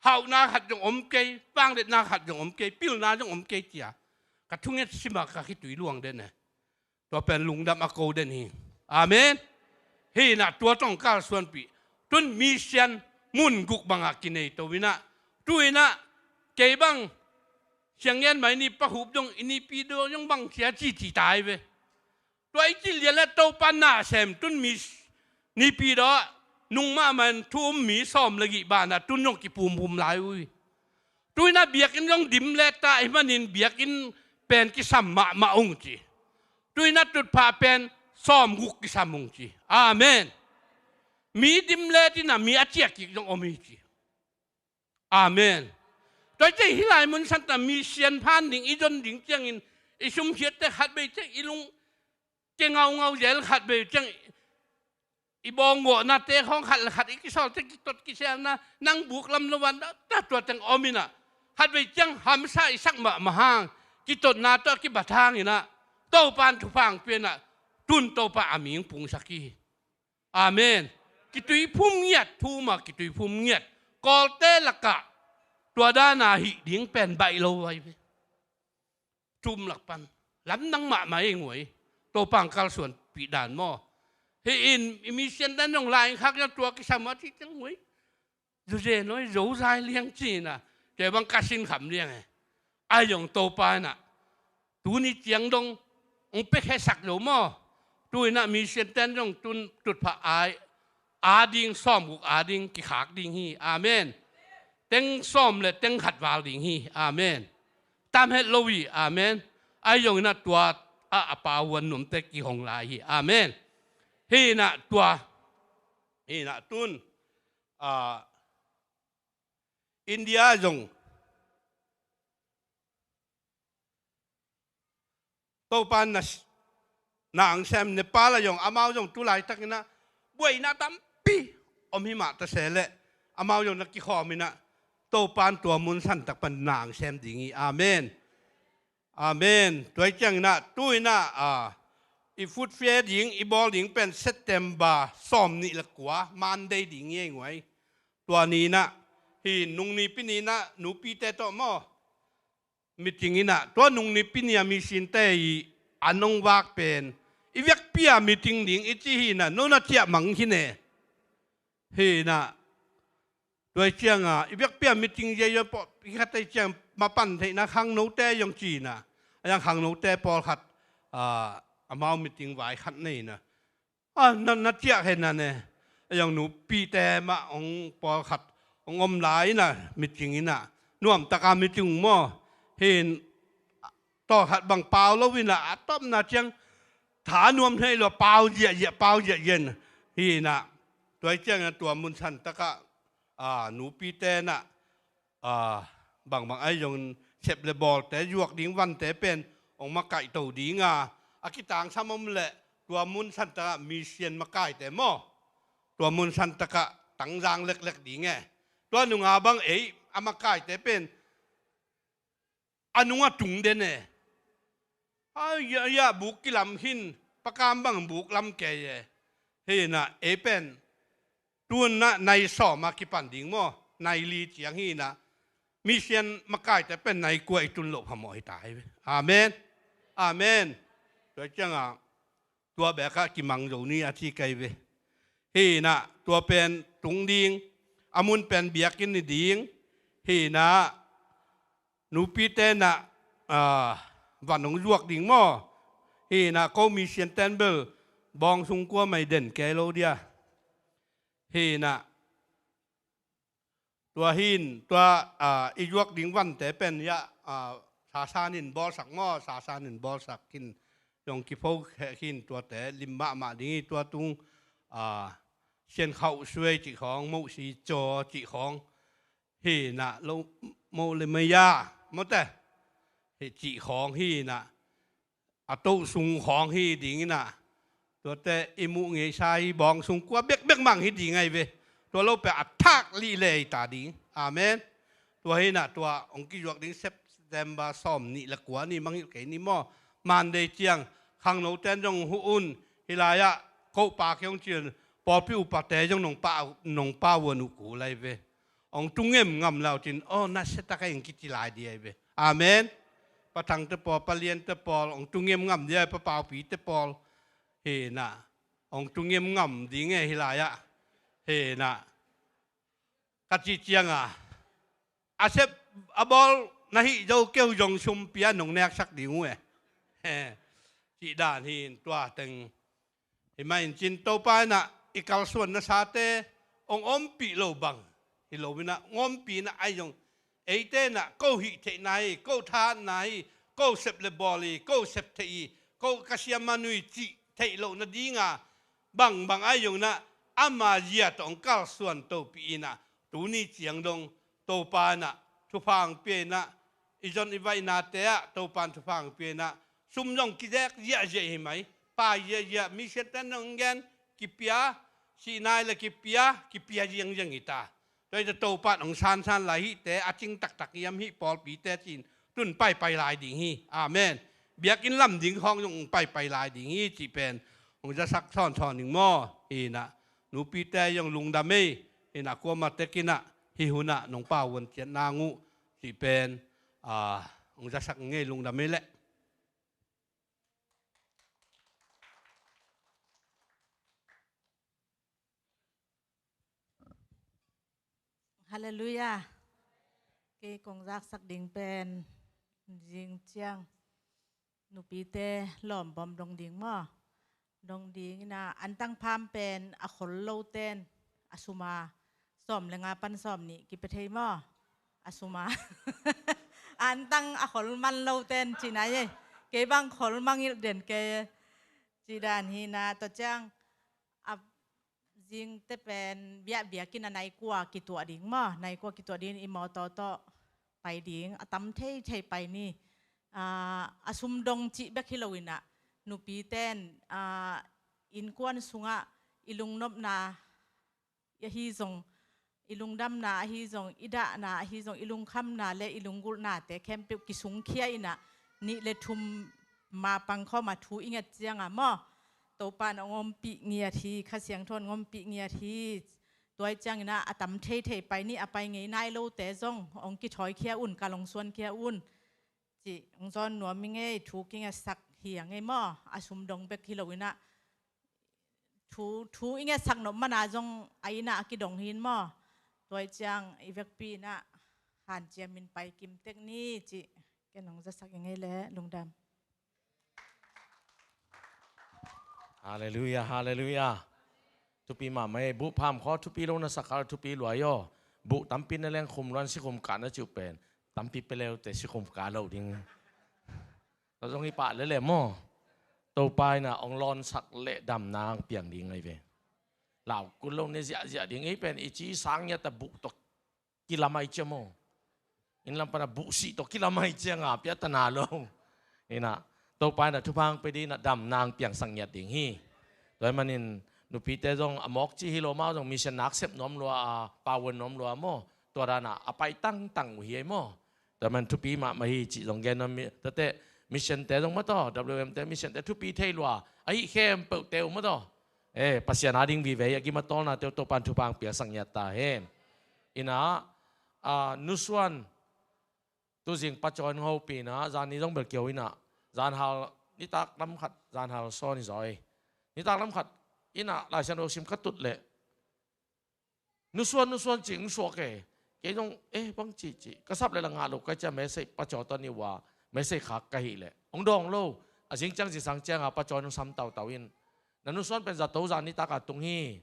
Hauhna khat zong om kei, vangliatna khat zong om kei, pilna zong om kei ci a, ka thunget sim a ka khitui luang den e. Tua pen lungdam a ko den hi. Amen. Hih in ah tua tawh kalsuanpih, tun mission mun guk bangah kinei to in ah, tu in ah kei bang siang ngen mai ni, Pa Hup dong, i nipi dong zong bang sia ci ci tai ve. Tua i ci lian le Topa na sem, tun mi s-, nipi dong nung mahmah in thu um mi sawm le gih banah tun zong kipumpum lai uh hi. Tu in ah biakinn zong dim le ta ahih manin biakinn pen kisam mahmah ung ci. Tu in ah tutphah pen sawmguk kisam ung ci. Amen. Mi dim le tin ah mi a ciah kik zong om hi ci. Amen. Tua ciang hih lai mun santa mission phan ding i zon ding ciangin i sumkhiatte khat vei ciang i lung kia ngaungau zel, khat vei ciang i bawnggawhnate khawng khat le khat i kisawlte kitot kiselna, nang buk lam lo van ta tua teng om in ah, khat vei ciang hamsa i sak mahmah hang, kitotna tawh kibat hang in ah, Topa in thupha hong pia in ah, tun Topa a mi hong pungsak hi. Amen. Kituiphum ngiat, thu mah kituiphum ngiat. Kawlte lakah tua dan a hih ding pen baih lo vai ve. Tum lak pan lamdang mahmah hi nguai. Topa hong kalsuanpih dan maw. Hih in i mission dan zong lai khak na tua kisam a ci ciang nguai. Zuze noi zozai liang ci in ah, kei bang ka sin kham liang e. Ahi zong Topa in ah tuni ciang dong hong pia khesak zo maw. Tu in ah mission ten zong tun tutphah ai a ding, sawmguk a ding kikhak ding hi. Amen. Teng sawm le teng khat val ding hi. Amen. Tam het lo hi. Amen. Ahi zong in ah tua ah a pa huan nuamte kihong lai hi. Amen. Hih in ah tua, hih in ah tun, ah, India zong Topa na, na hong sem, Nepal ah zong amau zong tu laitak in ah buaina tampi om hi mah ta se leh, amau zong na kikhawm in ah Topa in tua mun santak pan na hong sem ding hi. Amen. Amen. Tua hi ciang in ah tu in ah, ah, i food fair ding i bawl ding pen September sawm nih le kua Monday ding hi ei nguai. Tua ni in ah, hih nung nipi ni in ah nupite tawh maw, meeting in ah, tua nung nipi ni a mission te i an hong vak pen i vekpi a meeting ding i ci hi in ah, no na ciah mang hi ne. Hih in ah tua hi ciang a, i vekpi a meeting zia zia pawh i khat ei ciang mapan theihna khangnote zong ci in ah, a yang khangnote pawlkhat, ah, amau meeting vai khat nei in ah, ah, na, na ciah hen a ne. A yang nupite mah hong pawlkhat hong om lai in ah meeting in ah, nuamtak a meeting maw. Hih in tawlkhat bang pau lo in ah, a tawpna ciang tha nuam hlei lo, pau ziahziah, pau ziahziah in. Hih in ah tua hi ciang in ah tua mun santak ah, ah, nupite in ah, ah, bangbang ahi zongin sep le bawlte zuak ding vante pen hong makaihto ding a, a kitangsam om leh tua mun santak ah mission makaite maw, tua mun santak ah tangzang leklek ding e. Tua nunga bang ei a makaite pen a nungah tung den e. Ai, ya, ya, buk kilam hin, pakam bang buk lam kei e. Hih in ah ei pen tun ah nai sawm a kipan ding maw, nai li ciang hi in ah, mission makaite pen nai kua i tun loh phamawh hi ta hi ve. Amen. Amen. Tua ciang a, tua bek ah kimang zo ni a ci kei ve. Hih in ah tua pen tung ding, a mun pen biakinn hi ding. Hih in ah nupite in ah, ah, van hong zuak ding maw. Hi inah ko mission ten bel bawng sung kua mai den kei lo dia. Hi inah tua hin tua, ah, i zuak ding vante pen ya, ah, sasan in bawlsak maw, sasan in bawlsak khin, zong kipho kheh khin, tuate lim mahmah ding hi. Tua tung, ah, Sian Khauh Suai cih khawng, Moh Si Caw cih khawng, hi inah lo, Moh Le Maya mawte, hi cih khawng hi inah, a toh sung khawng hi ding inah, tuate i muh ngeisa hi, bawng sung kua bekbek mang hi ding ahi ve. Tua lo pia a thak lih le i ta ding. Amen. Tua hi inah tua hong kizuak ding September sawm nih le kua ni mangilh kei ni maw. Monday ciang khangno ten zong huh un. Hi lai-ah kopa kei hong cin, pawlpi upate zong nong pa, nong pa uan uh kul ahi ve. Hong tungem ngam lau cin, aw, nasia tak a ing kici lai di ahi ve. Amen. Pa Thangte pawl, Pa Liante pawl, hong tungem ngam di ahi, Pa Paupite pawl. Hi inah hong tungem ngam ding e hi lai-ah. Hi inah ka cih cianga a sep a bawl na hih zo keu zong sum pia nong neksak ding uh e. He, cih dan hi in tua teng. Hi mah in cin Topa inah i kalsuan nasate hong ompih lo bang hi lo inah, hong ompih inah ahi zong eite inah ko hih theihna hi, ko thahatna hi, ko sep le bawl hi, ko sep theih hi, ko ka siam man uh hi cih theih loh nadinga bangbang ahi zong inah ama zia tawh hong kalsuan topih inah tuni ciang dong Topa inah thupha hong pia inah, i zon i vaihnate ah Topa in thupha hong pia inah, sum zong kizek ziahziah hi mai. Pai ziahziah, mission ten hong gen, kipia, sihnai le kipia, kipia ziangziang hi ta. Tua hi ta Topa in hong sansan lai hihte, a cing taktak hiam hih pawlpite cin, tun paipai lai ding hi. Amen. Biakinn lam ding khawng zong hong paipai lai ding hi cih pen hong zasak sawnsawn ning maw. Hi inah nupite zong lungdam ei. Hi inah kuamah tek inah hih hunah nong pauan ciat nang uh cih pen, ah, hong zasak ngei, lungdam ei leh. Halleluiah. Kei kong zaksak ding pen zing ciang nupite lawm bawm dong ding maw? Dong ding inah antang pham pen a khol loten a suma sawm le nga pan sawm nih kipia thei maw? A suma antang a khol man loten cih nai e. Kei bang khol mangilh den kei cih dan hi inah tua ciang a zingte pen biakbiak inah nai kua kituah ding maw? Nai kua kituah ding, i mawtaw tawh pai ding, a tam theithei pai ni. Ah, a sum dong cih bek hi lo inah nupiten, ah, innkuan sungah i lungnopna ahi zong, i lungdamna ahi zong, i dahna ahi zong, i lungkhamna le i lunggulhnate khempeuh kisungkhia inah nih le thum mapang khawma thu i nget cianga maw? Topa in hong ompih ngiat hi, Kha Siangtho in hong ompih ngiat hi. Tua hi ciang inah a tam theithei pai ni, a pai ngei nai lote zong hong kithawikhia un, kal hong suankhia un cih hong zawn nuam i ngei. Thu kingetsak hi a ngei maw? A sum dong bek hi lo inah thu, thu i ngetsak nop mana zong a inah a kidong hi in maw? Tua hi ciang i vekpi inah hanciamin pai kim tek ni cih ken hong zasak i ngei leh. Lungdam. Halleluiah, halleluiah. Thupi mahmah e. Buh pham khaw thupi lo na sak kha, thupi lua hi aw. Buh tampi na leng khum luan sikhum kah na cih uh pen tampi pia leute sikhum kah lo ding. Tua zong hi pah lele maw? Topa inah hong lawnsak leh damna hong piang ding ahi ve. Lau kul lo ne ziahziah ding, ei pen i ci sang ngiat a buh tawh kilam ahi cia maw? Inn lam pana buhsih tawh kilam ahi cianga pia ta na lo. Inah Topa inah thupha hong pia ding inah damna hong piangsak ngiat ding hi. Tua hi manin nupite zong a mawk cih hi lo, amau zong mission nak sep nuam lua a, pauan nuam lua maw? Tua danah a pai tangtang uh hi ei maw? Tua man thupi mahmah hi cih zong gen nuam. Tate mission te zong maw taw, W M te mission te thupi thei lua ahi khempeuh te uh maw taw. Eh, Pasian a ding vive hi a, kimatawlna te uh Topan thupha hong piaksak ngiat ta hen. Inah, ah, nusuan tuzing pacawn hopih inah, zan ni zong bel kio inah, zanhal nitak lam khat, zanhal sawn i zaw ei. Nitak lam khat inah Laisiangtho sim ka tut leh nusuan, nusuan cih hong suak e. Kei zong, eh, bang cihcih ka sap le la ngah lo ka cia, message pacaw ta ni uh a, message khak ka hih leh hong dawng lo. A zing ciang zingsang cianga pacawi nung sam tautau in, na nusuan pen zato zan nitak a tung hi.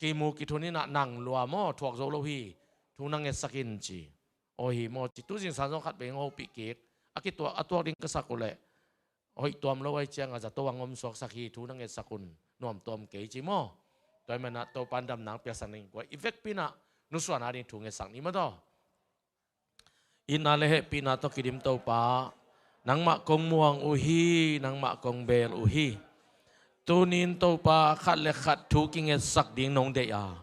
Kimu kithun in ah nang lua maw, thuak zo lo hi. Thu na ngetsak in ci. Aw hi maw ci, tu zingsang zong khat vei hong hopih kik. A kituak a tuak ding ka sak uh leh hoih tuam lo ahih cianga zato ang om suaksak hi, thu na ngetsak un, nuam tuam kei ci maw. Tua ahih manin ah Topa'n damna hong piaksak ning kua i vekpi in ah nusuan a ding thu ngetsak ni maw taw. Itna le hehpihna tawh kidim Topa, nangmah kong muang uh hi, nangmah kong bel uh hi. Tunin Topa, khat le khat thu kingetsak ding nong deih a,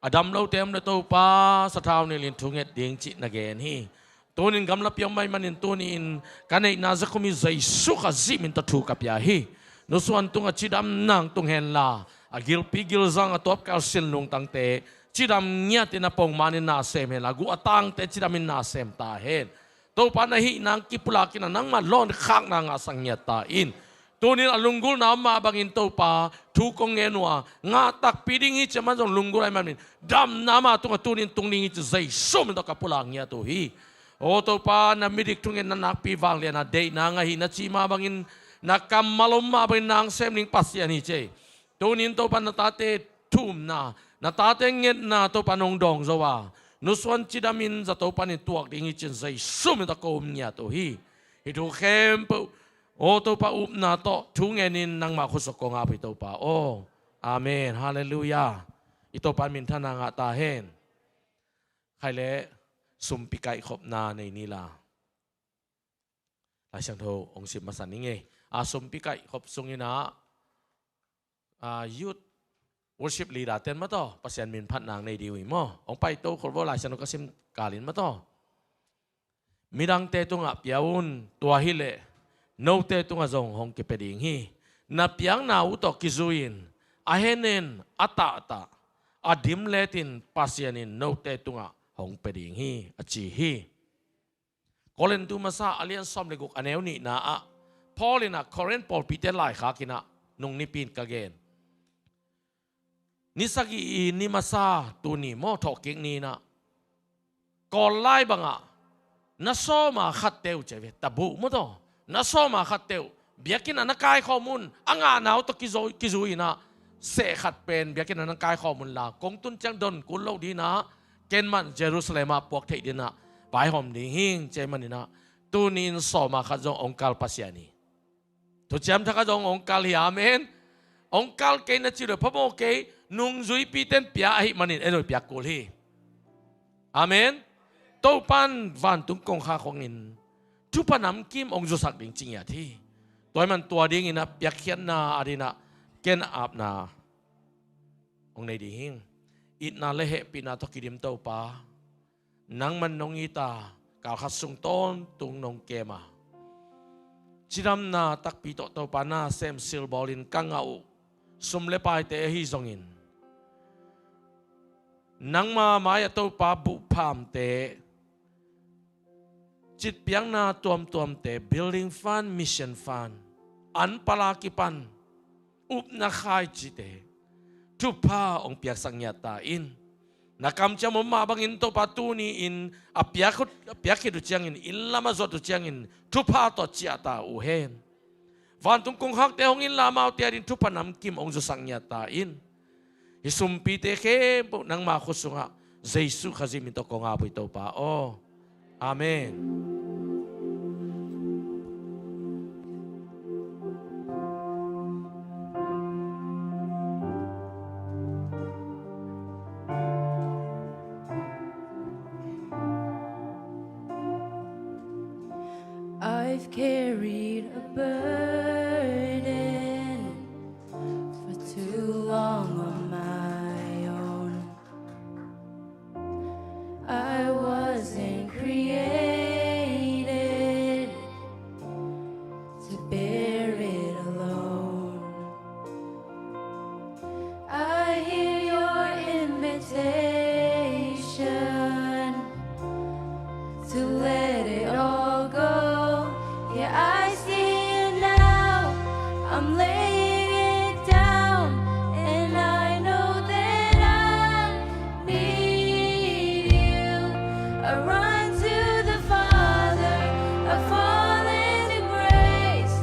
a dam lote om le Topa, sathau nilhin thu nget ding cih na gen hi. Tunin gamlapi ah om ahih manin tuni-in ka neihna za khum hi, Jesu Khazih min tawh thu ka pia hi. Nusuan tungah cidamna hong tung henla, a gilpi gilzang, a tuapkal sin lungtangte cidam ngiatin a pongmanin na sem henla, guh a tangte cidamin na sem ta hen. Topa, na hihna hong kipulak in ah nangma lawnkhakna ngahsak ngiat ta in. Tunin a lunggulhna om mah bangin Topa, thu kong ngen uh a, ngah takpi ding hi ci a, aman zong lunggulh ahih manin damna ama tungah tunin tung ding hi ci, Jesu min tawh ka pulak ngiat uh hi. Aw Topa, na midik thungetna nakpi vanglian a deihna ngah hi, na cih mah bangin, na kammal om mah bangin na hong sem ding Pasian hi ci. Tunin Topa, na tate thumna, na tate ngetna Topa nong dawng zo a, nusuan cidamin zato panin tuak ding hi ci-in Jesu min tawh ka um ngiat uh hi. Hih thu khempeuh, aw Topa, upna tawh thu ngenin nangmah khutsung kong ap hi Topa aw. Amen. Halleluiah. I Topa minthanna ngah ta hen. Khai le sumpi kaihkhopna nei ni la. Lai Siangtho hong sim masa ning ei. A, sumpi kaihkhop sungin ah, a, youth worship leader ten maw taw, Pasian min phatna nei ding uh hi maw. Hong paito khol vo, Lai Siangtho ka sim kalin maw taw. Midangte tungah pia un, tua hileh note tungah zong hong kipia ding hi. Na piakna uh tawh kizui-in, a henen, a tahtah, a dimletin Pasian in note tungah hong pia ding hi, a ci hi. Korintu masa a lian sawm le guk a neu nihna ah Paul in ah Korin pawlpite laikhak in ah nung nipi in ka gen. Ni sagih i ni masa tuni maw, thawhkik ni in ah Kawl lai bangah na sawma khatte uh ci ve, tabu maw taw. Na sawma khatte uh biakinn ah na kaikhawm un, a ngahna uh tawh kizo-, kizui in ah seh khat pen biakinn ah na kaikhawm un la, kong tun ciang don kul loh ding in ah ken mah Jerusalem ah puak theih ding in ah vaihawm ding hing ci ahih manin ah, tuni in sawma khat zong hong kal Pasian hi. Thuciam Thak ah zong hong kal hi. Amen. Hong kal kei na ci leh phamawh kei, nungzuipite'n pia ahih manin en uh, piak kul hi. Amen. Topa'n vantung kongkhak hongin thupha namkim hong zusak ding ci ngiat hi. Tua ahih man tua dingin ah piakkhiatna a dingin ah ken apna hong nei ding hing. Itna le hehpihna tawh kidim Topa, nangman nong it a, kal khat sung tawntung nong kem a, cidamna takpi tawh Topa na sem silbawlin ka ngah uh sum le paite ahi zongin, nangma mai-ah Topa buhphamte, citpiakna tuamtuamte, building fund, mission fund, an pala kipan upna khaicite thupha hong piaksak ngiat ta in. Na kamciam om mah bangin Topa tuni-in a piak uh, a piak khit uh ciangin, inn lamah zuat uh ciangin thupha tawh ciah ta uh hen. Vantung kongkhakte hong inla, amaute adingin thupha namkim hong zusak ngiat ta in. Hih sumpite khempeuh nangma khut sungah Jesu Khazih min tawh kong ap uh hi Topa aw. Amen. I've carried a burden for too long on my own. I wasn't created to bear it alone. I hear your invitation to let it all go. Yeah, I see you now. I'm laying it down, and I know that I need you. I run to the Father, I fall into grace.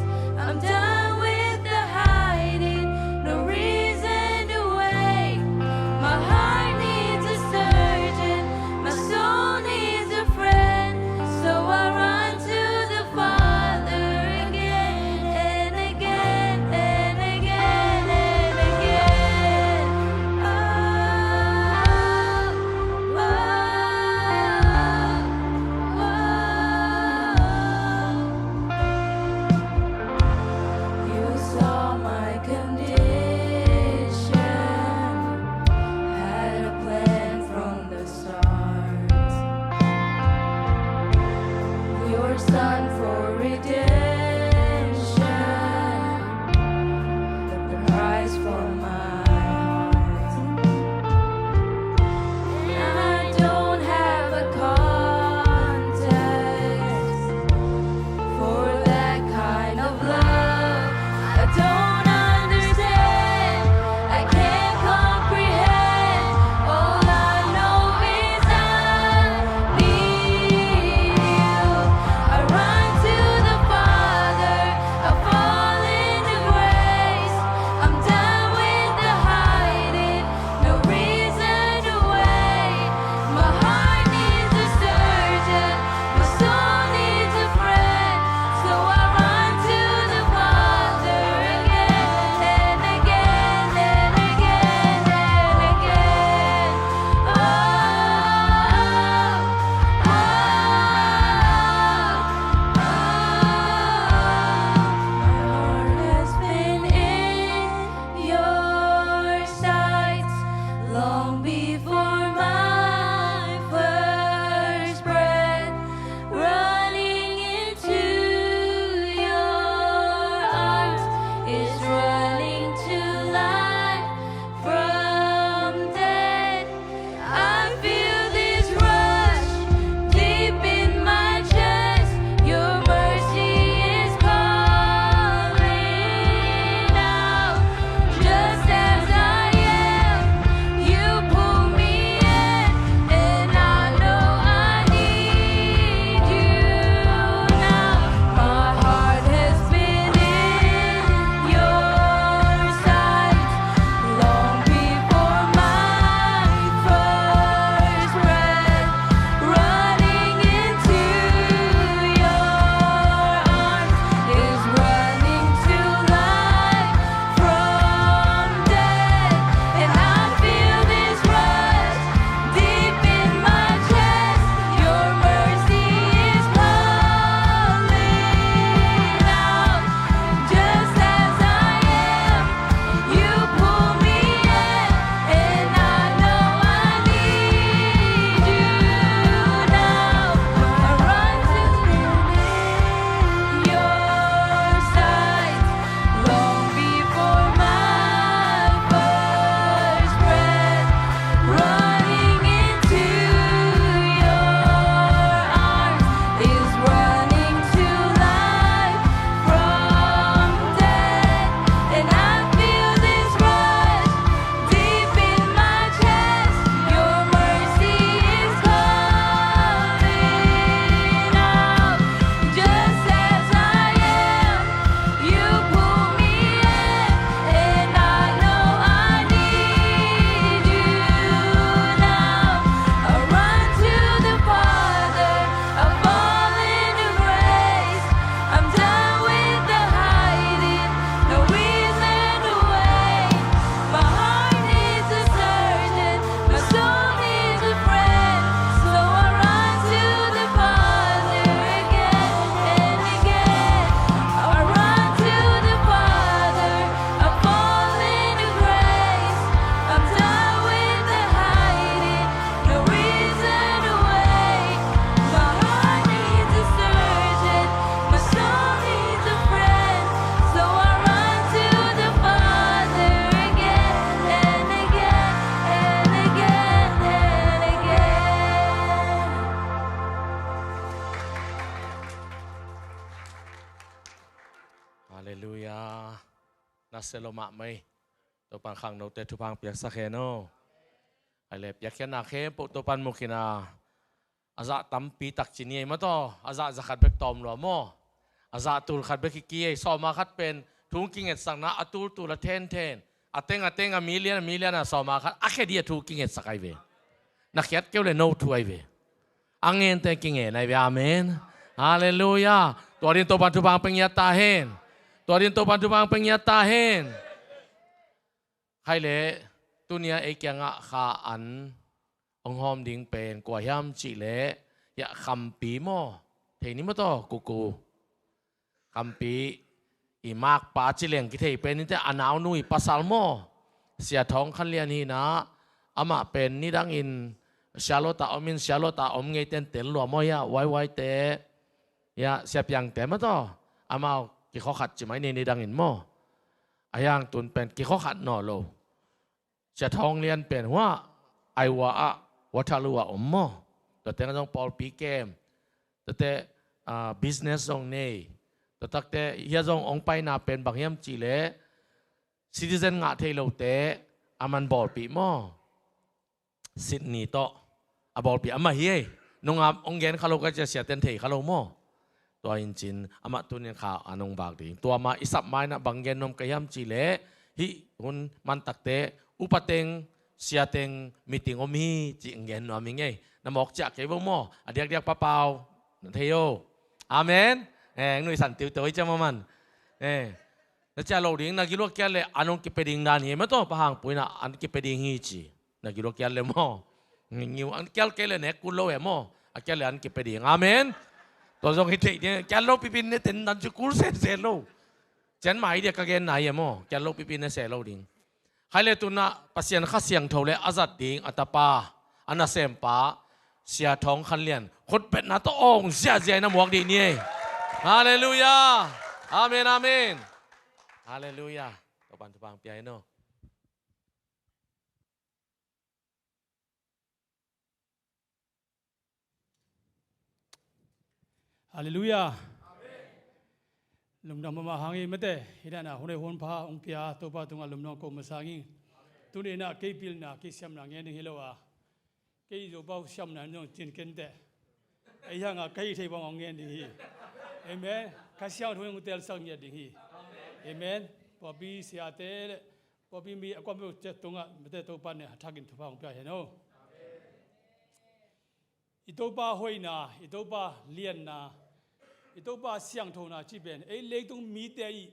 Halleluiah. Nasia lo mahmah ei. Topan khangnote thupha piaksak hen aw. Ai le piakkhiatna khempeuh Topan mukhin a, a zah tampi tak ci ni ei maw taw. A zah za khat bek tawm lua maw. A zah tul khat bek hi ki ei. Sawma khat pen thu kingetsakna a tultul a thenthen, a teng a teng a million a million a sawma khat a khe dih a thu kingetsak ai ve. Na khiat keu le no thu ai ve. A ngente kingen ai ve. Amen. Halleluiah. Tua din Topan thupha pia ngiat ta hen. Tua din Topan thupha pia ngiat ta hen. Khaile, tunia ei kiangah kha an hong hawm ding pen kua hiam cih leh, hiah Khampi maw? Thei ni maw taw, kuku. Khampi i makpa ci leng kithei pen in teh, a naunu i pasal maw? Sia Thawng Khan Lian hi na, amah pen nidangin Charlotte a om in, Charlotte a om ngeiten tel lua maw hiah, waiwaite, hiah Sia Piangte maw taw? Amau kikhua khat ci mai ni nidangin maw? A hiang tun pen kikhua khat naw lo. Sia Thawng Lian pen hua, Iowa ah, Waterloo ah om maw? Tua teng zong pawlpi kem. Tua teh, ah, business zong nei. Tua takte, hia zong ong paina pen bang hiam cih leh, citizen ngah thei lote, a man bawlpih maw? Sydney tawh. A bawlpih amah hi ei. Nungah ong gen kha lo ka cia, siaten thei kha lo maw? Tua in cin, amah tunin kha a nung bak ding. Tua mah i sap mai na bang gen nuam ka hiam cih leh, hih hun mantakte, upa teng, sia teng, meeting om hi, ci ong gen nuam hi ngei. Na mawk ciah kei vo maw? A diakdiak papau, na thei o. Amen. Eh, nuihsan tiutiu i cia maw man. Eh, na ciah lo ding, na gilua kiat leh, an ong kipia ding dan hi, maw taw, pa hang puina, an kipia ding hi ci. Na gilua kiat le maw? Ngiu an kial kei le nek kul lo e maw? A kial le an kipia ding. Amen. Tua zong hi thei ding. Kial lo pipin ne ten dan cu kul sese lo. Cian mai dia ka gen nai e maw? Kial lo pipin ne se lo ding. Khai le tuna Pasian Kha Siangtho le a zat ding a tapa, a nasempa, Sia Thawng Khan Lian. Khutbetna tawh ong ziazia in a muak dih ni ei. Halleluiah. Amen, amen. Halleluiah. Topan thupha pia hi no. Halleluiah. Lungdam mahmah hang i mate, hi dana hun ei hun pha ong pia Topa tungah lungdam ko masa ing. Tuni na kei pilna, kei siamna ngen ding hi lo a. Kei Zopau siamna zong cin ken teh. Ei hanga ka hih thei bang ong ngen ding hi. Amen. Kha Siangtho in ong telsak ngiat ding hi. Amen. Pawlpi siate le pawlpi mi a kuampeuh ciat tungah mate Topa ne a thakin thupha ong pia hen o. I Topa hoihna, i Topa lianna, i Topa siangthona cih pen ei leitung mite i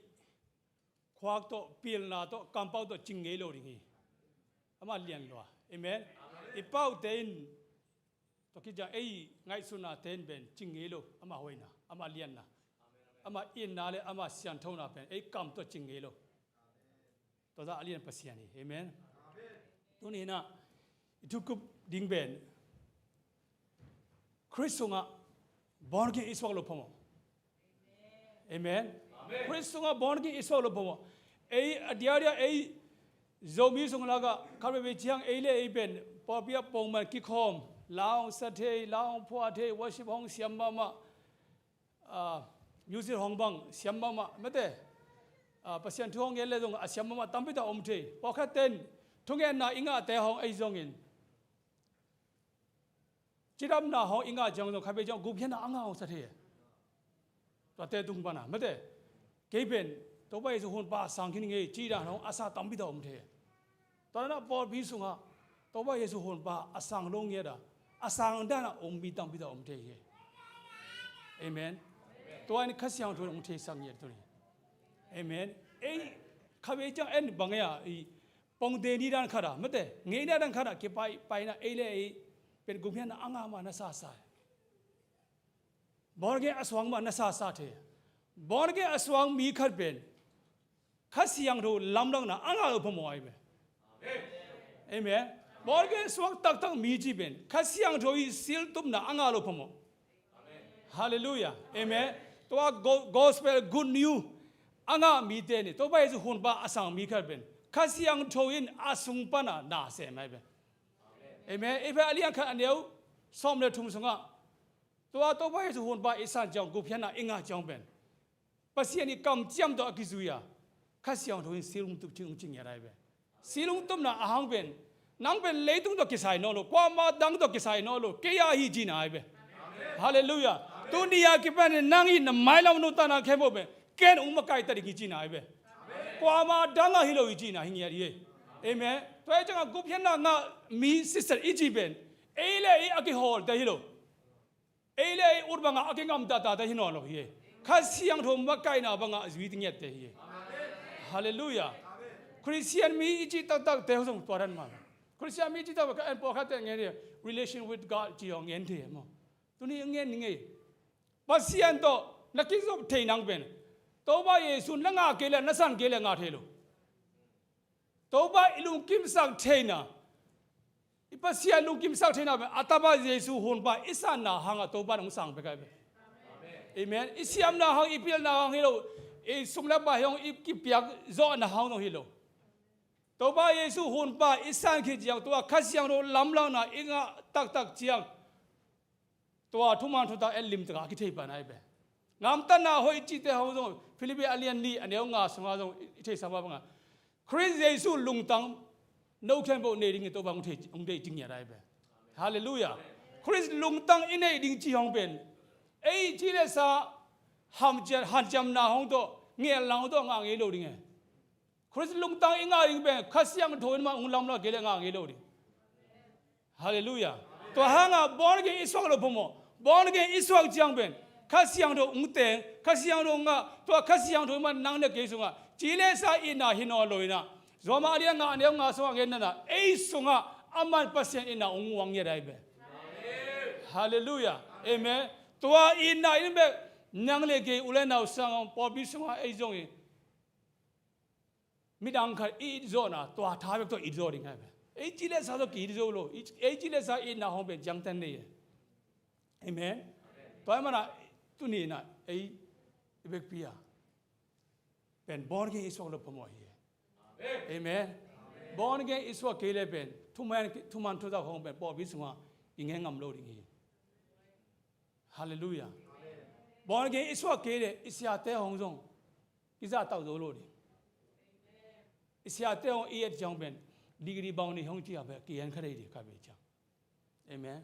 khuak tawh, pilna tawh, kampau tawh cing ngei lo ding hi. Amah lian lua. Amen. I paute in tua kiciang ei ngaihsutnate in pen cing ngei lo. Amah hoihna, amah lianna, amah itna le amah siangthona pen ei kam tawh cing ngei lo. Tua zah a lian Pasian hi. Amen. Tuni inah i thukup ding pen Khrist sungah born again i suak lo phamawh. Amen. Khrist sungah born again i suak lo phamawh. Ei a diadia ei Zomi sung lakah khat veivei ciang ei le ei pen pawlpi ah pongman kikhawm, la hong sa thei, la hong phua thei, worship hong siam mahmah, ah, music hong bang siam mahmah mate, ah, Pasian thu hong ngen le zong a siam mahmah tampi tak om thei. Pawlkhat ten thungetna i ngahte hong ei zongin cidamna hong i ngah ciang zong khatvei ciang gupkhiatna a ngah hong sa thei. Tuate tung pana mate, kei pen Topa Jesu hunpa a sang khin ngei ci dan hong a sa tampi tak om thei. Tua dana pawlpi sungah Topa Jesu hunpa a sang lo ngiat a, a sang dana om mi tampi tak om thei hi. Amen. Tua in Kha Siangtho in hong theisak ngiat tuni. Amen. Ei khatvei ciang en bang ei a i pongte ni dan khat a mate, ngeina dan khat a kipai paina ei le ei pen gupkhiatna a ngah mah na sasa hi. Born again a suak mah na sasa thei. Born again a suak mi khat pen Kha Siangtho lamlahna a ngah lo phamawh ahi ve. Amen. Born again suak taktak mi ci pen Kha Siangtho i siltupna a ngah lo phamawh. Halleluiah. Amen. Tua go-, gospel good news a ngah mite ni Topa Jesu hunpa a sang mi khat pen Kha Siangtho in a sung pana na sem ahi ve. Amen. Efesa a lian khat a neu sawm le thum sungah tua Topa Jesu hunpa i san ciang gupkhiatna i ngah ciang pen Pasian i kamciam tawh a kizui a, Kha Siangtho in silungtup cing hong ci ngiat ahi ve. Silungtupna a hang pen, nang pen leitung tawh kisai nawn lo, kuama dang tawh kisai nawn lo, kei a hi cihna ahi ve. Halleluiah. Tuni a kipan nang in na mailam nuntakna khempeuh pen ken hong makaih ta ding hi cihna ahi ve. Kuama dang ah hi lo hi cihna hi ngiat hi. Amen. Tua hi ciangah gupkhiatna ngah mi sister i cih pen ei le ei a kihawlte hi lo. Ei le ei ut bangah a kingamtatate hi nawn lo hi. Kha Siangtho makaihna bangah zui ti ngiatte hi. Halleluiah. Khristian mi i cih taktakte hong zong tua dan mah. Khristian mi i cih taktak ka en pawlkhatte ngen hi. Relation with God cih hong ngen thei maw? Tuni a ngen ni ngei. Pasian tawh na kizop thei nang pen Topa Jesu na ngah kei le na san kei le ngah thei lo. Topa i lungkimsak theihna, i Pasian lungkimsak theihna pen a Tapa Jesu hunpa i sanna hangah Topa in hong sang pek ahi ve. Amen. I siamna hang, i pilna hang hi lo, i sum le pai hang, i kipiak zawhna hang zong hi lo. Topa Jesu hunpa i san khit ciang tua Kha Siangtho lamlahna i ngah taktak ciang tua thuman thutak en limtakin a kithei pan ahi ve. Ngamtatna hoih cihte hong zong Philippi a lian nih a neu nga sungah zong i theihsa mah bangah Khrist Jesu lungtang no khempeuh nei dingin Topa hong thei, hong deih cing ngiat ahi ve. Halleluiah. Khrist lungtang i neih ding cih hong pen ei ci le sa hamciam, hanciamna hong tawh, ngelna hong tawh ngah ngei lo ding e. Khrist lungtang i ngah ding pen Kha Siangtho in mah hong lamlak kei le ngah ngei lo ding. Halleluiah. Tua hangah born again i suak loh phamawh. Born again i suak ciang pen Kha Siangtho hong teng, Kha Siangtho hong ngah, tua Kha Siangtho in mah nang le kei sungah ci le sa itna hi nawn lo inah, Rom a lian nga a neu nga sungah ngen nanah ei sungah aman Pasian itna hong muang ngiat ahi ve. Halleluiah. Amen. Tua itna in bek nang le kei u le nau sangah pawlpi sungah ei zong i midang khat i it zawhna tua tha bek tawh it zaw ding ahi ve. Ei ci le sa tawh ki it zo lo. Ei ci le sa itna hong pen ciangtan nei e. Amen. Tua ahih manah tuni inah ei i bekpi a pen born again i suak loh phamawh hi e. Amen. Born again i suak kei le pen thuman, thuman thutak hong pen pawlpi sungah i ngen ngam lo ding hi. Halleluiah. Born again i suak kei le i siate hong zong i zahtak zo lo ding. I siate hong i et ciang pen degree bang ni hong ci a pen ki en kha dei ding ka bei ciang. Amen.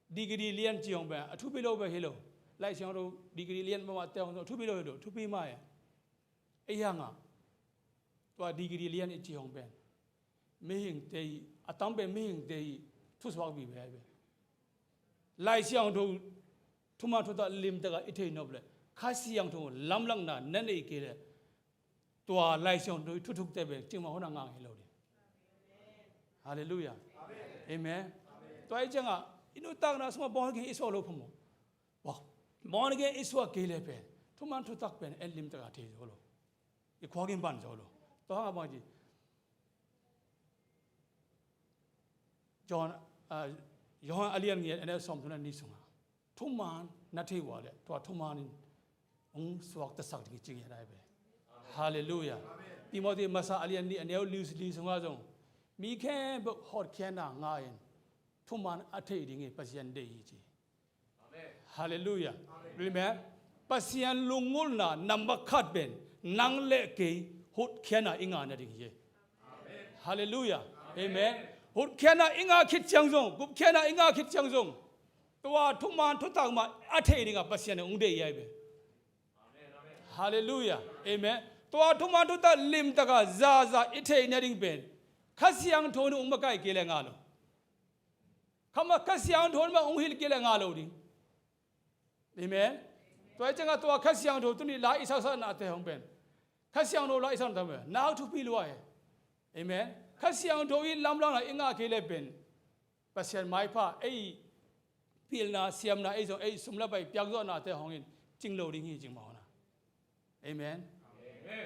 Degree lian ci hong pen a thupi lo pen hi lo. Laih Siangtho degree lian mahmahte hong zong a thupi lo hi lo, thupi mah e. Ei hangah tua degree lian i ci hong pen mihingte i, a tam pen mihingte i thusuak vive ahi ve. Lai Siangtho thuman thutak limtakin i theihnop le Kha Siangtho lamlahna na neih kei le tua Lai Siangtho i thuthukte pen cikmah hun a ngah ngei lo ding. Halleluiah. Amen. Tua ahih ciangah i nuntakna sungah born again i suak loh phamawh. Born again i suak kei le pen thuman thutak pen en limtakin thei zo lo. I khuak in ban zo lo. Tua hangah bang ci, John, ah, Johan a lian giat a neu sawmthum le nih sungah thuman na thei uh a le tua thuman in hong suaktasak ding hi ci ngiat ahi ve. Halleluiah. Timothy masa a lian nih a neu li, li sungah zong mi khempeuh hotkhiatna ngah in thuman a theih dingin Pasian deih hi ci. Halleluiah. Amen. Pasian lunggulhna nambat khat pen nang le kei hotkhiatna i ngah nading hi. Halleluiah. Amen. Hotkhiatna i ngah khit ciang zong, gupkhiatna i ngah khit ciang zong tua thuman thutak mah a theih dingin Pasian in hong deih hi ahi ve. Halleluiah. Amen. Tua thuman thutak limtakin zaza i theih nading pen Kha Siangtho in hong makaih kei le ngah lo. Kha mah Kha Siangtho in mah hong hilh kei le ngah lo ding. Amen. Tua ahih ciangah tua Kha Siangtho tuni la i saksaknate hong pen Kha Siangtho la i saknate hong pen nak thupi lua hi. Amen. Kha Siangtho i lamlahna i ngah kei le pen Pasian maipha ei pilna siamna ei zong ei sum le pai piakzawhnate hong in cing lo ding hi cing mah hona. Amen.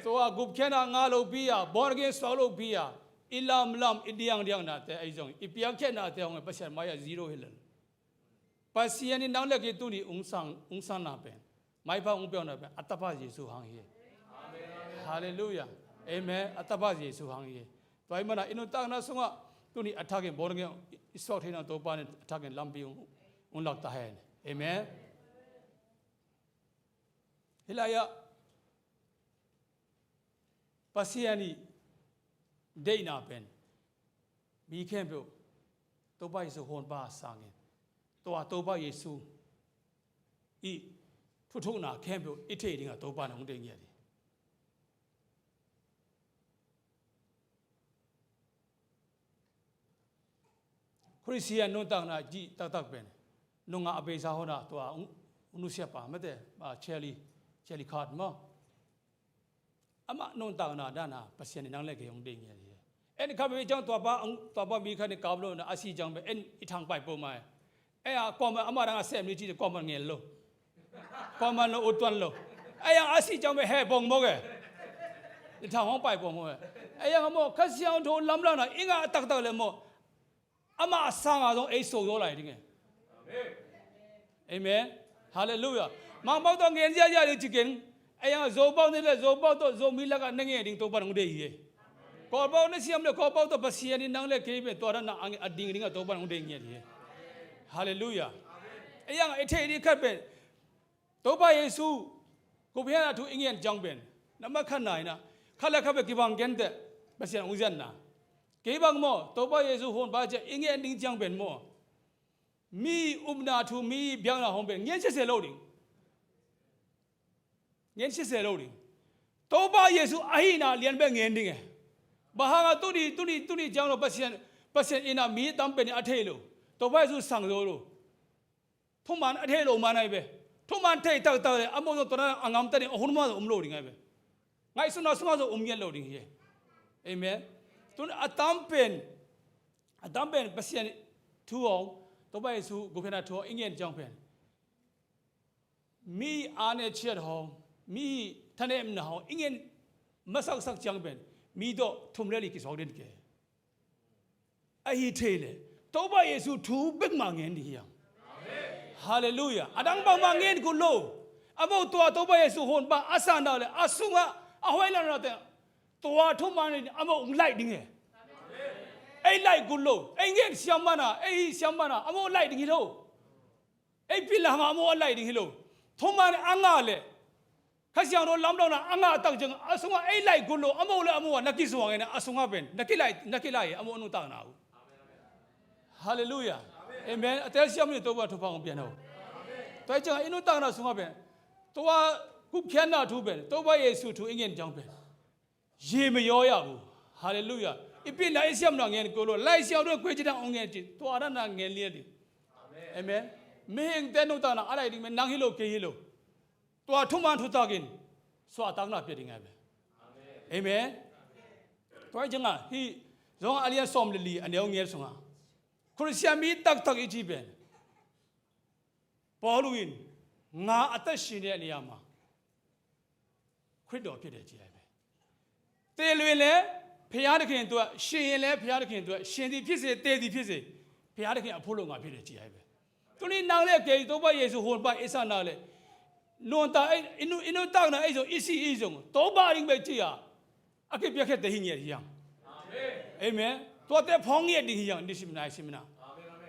Tua gupkhiatna ngah lopi a born again suak lopi a i lamlam i diangdiangnate ei zong i piakkhiatnate hong in Pasian mai-ah zero hi lel. Pasian in nang le kei tuni hong sang, hong sanna pen maipha hong piakna pen a Tapa Jesu hang hi. Halleluiah. Amen. A Tapa Jesu hang hi. Tua ahih manin i nuntakna sungah tuni a thakin born again i suak theihna Topa in a thakin lampi hong, hong lak ta hen. Amen. Hih lai-ah Pasian ii deihna pen mi khempeuh Topa Jesu honpa a sangin tua Topa Jesu ii thuthukna khempeuh i theih dingah Topa in hong deih ngiat hi. Khristian nuntakna cih taktak pen nungah a beisa hona tua hong nusiapa mate, Charlie, Charlie Kirk maw? Amah nuntakna dana Pasian in nang le kei hong deih ngiat hi. En kha bei ciang tuapa, tuapa mi khat in kap lo na a si ciang pen en i thang pai peuhmah hi. Ei a kuamah amah dang a sem ni ci kuamah ngen lo. Kuamah lo ut tuan lo. Ei a si ciang pen heh pong mawk e. I thang hong pai pong mawk e. Ei a maw Kha Siangtho lamlahna i ngah taktak le maw amah a sanga zong ei so zaw lai ding e. Amen. Halleluiah. Mangpau tawh ngen ziahziah ding ci ken. Ei a Zopau ni le Zopau tawh Zomi lakah na ngen ding Topa in hong deih hi e. Kawlpau na siam le Kawlpau tawh Pasian in nang le kei pen tua dana a ding dingah Topa in hong deih ngiat hi e. Halleluiah. Ei a i theih ding khat pen Topa Jesu gupkhiatna thu i ngen ciang pen na ma khat na inah khat le khat pen kibang kenteh Pasian hong ziatna. Kei bang maw Topa Jesu honpa ciah i ngen ding ciang pen maw mi upna thu mi biakna hong pen ngen sese lo ding. Ngen sese lo ding. Topa Jesu ahihna lian pen ngen ding e. Bang hanga tuni tuni tuni ciang lo Pasian, Pasian inah mi tam pen in a thei lo. Topa Jesu sang zo lo. Thuman a thei lo man ahi ve. Thuman thei taktak le a mawh zong tuana a ngamta ding a hun mah zong um lo ding ahi ve. Ngaihsutna sungah zong um ngiat lo ding hi. Amen. Tun a tam pen a tam pen Pasian thu hong Topa Jesu gupkhiatna thu hong i ngen ciang pen mi ane ciat hong mi thanemna hong i ngen masaksak ciang pen mi tawh thum le li kisuak den ke. Ahi thei le Topa Jesu thu bekmah ngen ding hi hang. Halleluiah. A dang bangmah ngen kul lo. A mawh tua Topa Jesu honpa a sanna le a sungah a hoih lanna te tua thuman in a mawh hong laih ding e. Ei laih kul lo. Ei ngen siam mana ei hi siam mana a mawh laih ding hi lo. Ei pilna hangah a mawh a laih ding hi lo. Thuman a ngah le Kha Siangtho lamlahna a ngah tak ciang a sungah ei laih kul lo a mawh le a mawh a na kisuang ina a sungah pen na kilaih na kilaih a mawh nuntakna uh. Halleluiah. Amen. A telsiam ni Topa thupha hong pian ho. Tua hi ciangah i nuntakna sungah pen tua gupkhiatna thu pen Topa Jesu thu i ngen ciang pen ရေမရောရဘူး. Halleluiah. I pilna i siamna ngen kul lo. Lai Siangtho in kuai ci dang hong ngen ci tua dana ngen lian ding. Amen. Mihingte nuntakna a laih ding pen nang hi lo kei hi lo. Tua thuman thutak in suahtakna pia ding ahi ve. Amen. Tua hi ciangah hih Johan a lian sawm le li a neu ngen sungah Khristian mi taktak i ci pen Paulu in ငါအသက်ရှင်လျက်နေရာမှာ ခရစ်တော်ဖြစ်တယ်ကြည်လိုက်ပဲ။ သေလွင်လည်း ဘုရားသခင်အတွက်၊ ရှင်ရင်လည်း ဘုရားသခင်အတွက်၊ ရှင်သည်ဖြစ်စေ၊ သေသည်ဖြစ်စေ၊ ဘုရားသခင်အဖို့လို့ငါဖြစ်တယ်ကြည်လိုက်ပဲ။ Tuni nang le kei Topa Jesu honpa i sanna le nuntak ei i nuntakna ei zong i si i zong Topa ding bek ci-a a kipiakkhiate hi ngiat hi hang. Amen. Tuate phawng ngiat ding hi hang. Ni simna i simna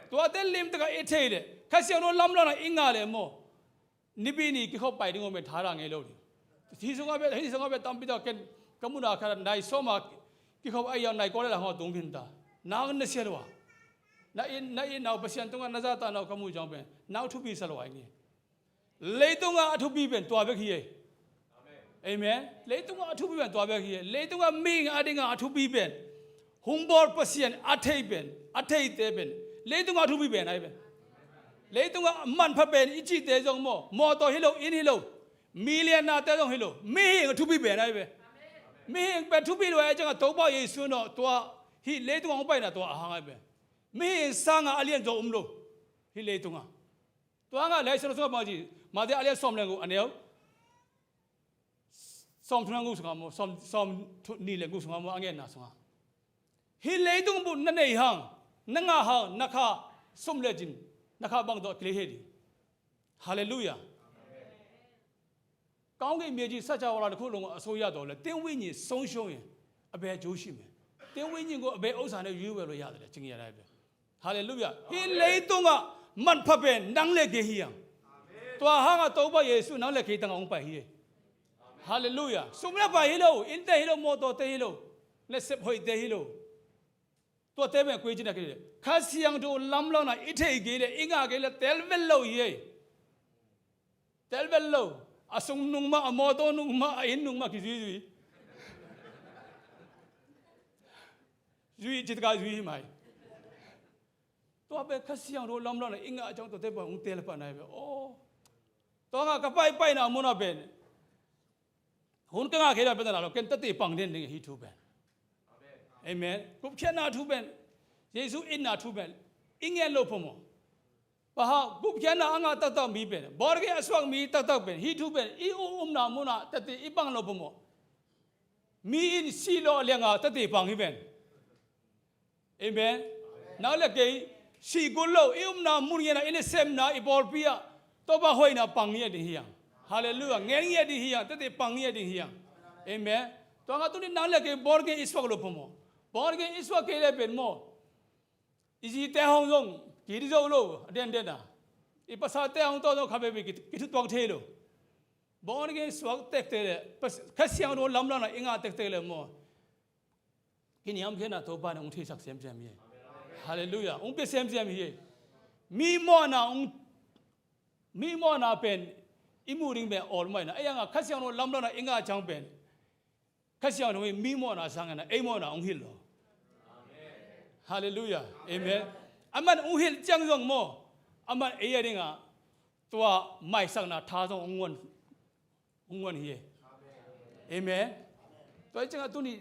tuate limtakah i thei le Kha Siangtho lamlahna i ngah le maw Nipi ni kikhop pai ding om e, tha la ngei lo ding. Hi sungah bia hi sungah bia tampi tak ken ka muna khat nai sawma kikhop ai yang nai kawle la hong a tung phin ta. Nang na sia lo a na in na in nau Pasian tungah na zata nau ka mu jong pen nau thupi sa lo ai nge. Leitungah a thupi pen tua bek hi e. Amen. Leitungah a thupi pen tua bek hi e. Leitungah mihing a dingah a thupi pen hung bawl Pasian a thei pen a theite pen leitungah a thupi pen ai pen. Leitungah manpha pen i cihte zong maw mawtaw hi lo inn hi lo. Millionnate zong hi lo. Mihing a thupi pen ai pen. Mihing pen thupi lo ai ciangah Topa Jesu nawh tua hih leitungah hong paina tua a hang ai pen. Mihing sangah a lian zaw um lo hih leitungah. Tua hangah Lai Siangtho sungah bang ci Matthai a lian sawm le guk a neu sawm thum le guk sungah maw sawm sawm thum ni le guk sungah maw a ngenna sungah hih leitung buh na nei hang na ngah hang na kha sum le cin na kha bang tawh kilei he ding. Halleluiah. Ka hong kei mia ci sa ca wala na khu long a so ya daw le ting wi nyi song shong yin a be ju shi me. Ting wi nyi go a be o sa ne yu we lo ya de le cing ya dai be. Halleluiah. Hih leitungah manpha pen nang le kei hi hang. Tua hangah Topa Jesu nang le kei tangah hong pai hi e. Halleluiah. Sum le pai hi lo, innte hi lo, mawtawte hi lo, nasep hoihte hi lo. Tuate pen koi cih na kei le, Kha Siangtho lamlakna i theih kei le, i ngah kei le, tel vet lo hi ei. Tel vet lo. A sum nung mah, a mawtaw nung mah, a inn nung mah kizuizui. Zui, cih taka zui hi mai. Tua pen Kha Siangtho lamlakna i ngah ciang tuate pen hong tel pah nai ve. Aw. Tua ngah ka paipaina munah pen hun ka ngah kei la pen a la lo, ken tate pang den ding hi thu pen. Amen. Gupkhiatna thu pen, Jesu itna thu pen i ngen lo phamawh. Paha gupkhiatna a ngah taktak mi pen, born again a suak mi taktak pen, hih thu pen i u umna munah tate i pang lo phamawh. Mi in sih lawh lianga tate pang hi pen. Amen. Nang le kei sih kul lo, i umna mun ngiat a, i nasepna, i pawlpi ah Topa hoihna pang ngiat ding hi hang. Halleluiah. Ngen ngiat ding hi hang, tate pang ngiat ding hi hang. Amen. Tua ngah tuni nang le kei born again i suak lo phamawh. Born again i suak kei le pen maw, i zite hong zong kiti zo lo, a denden a, i pasate hong tawh zong khat veivei ki, kithutuak thei lo. Born again suak tektek le, Kha Siangtho lamlakna i ngah tektek le maw, kiniamkhiatna Topa in hong theisak semsem hi. Halleluiah. Hong pia semsem hi. Mi mawhna hong, mi mawhna pen i muh ding pen awl mah hi na, ei hang a Kha Siangtho lamlakna i ngah ciang pen, Kha Siangtho in mi mawhna sangin a ei mawhna hong hilh lo. Halleluiah. Amen. Aman hong hilh ciang zong maw, aman ei a dingah tua maisakna tha zong hong guan, hong guan hi. Amen. Tua hi ciangah tuni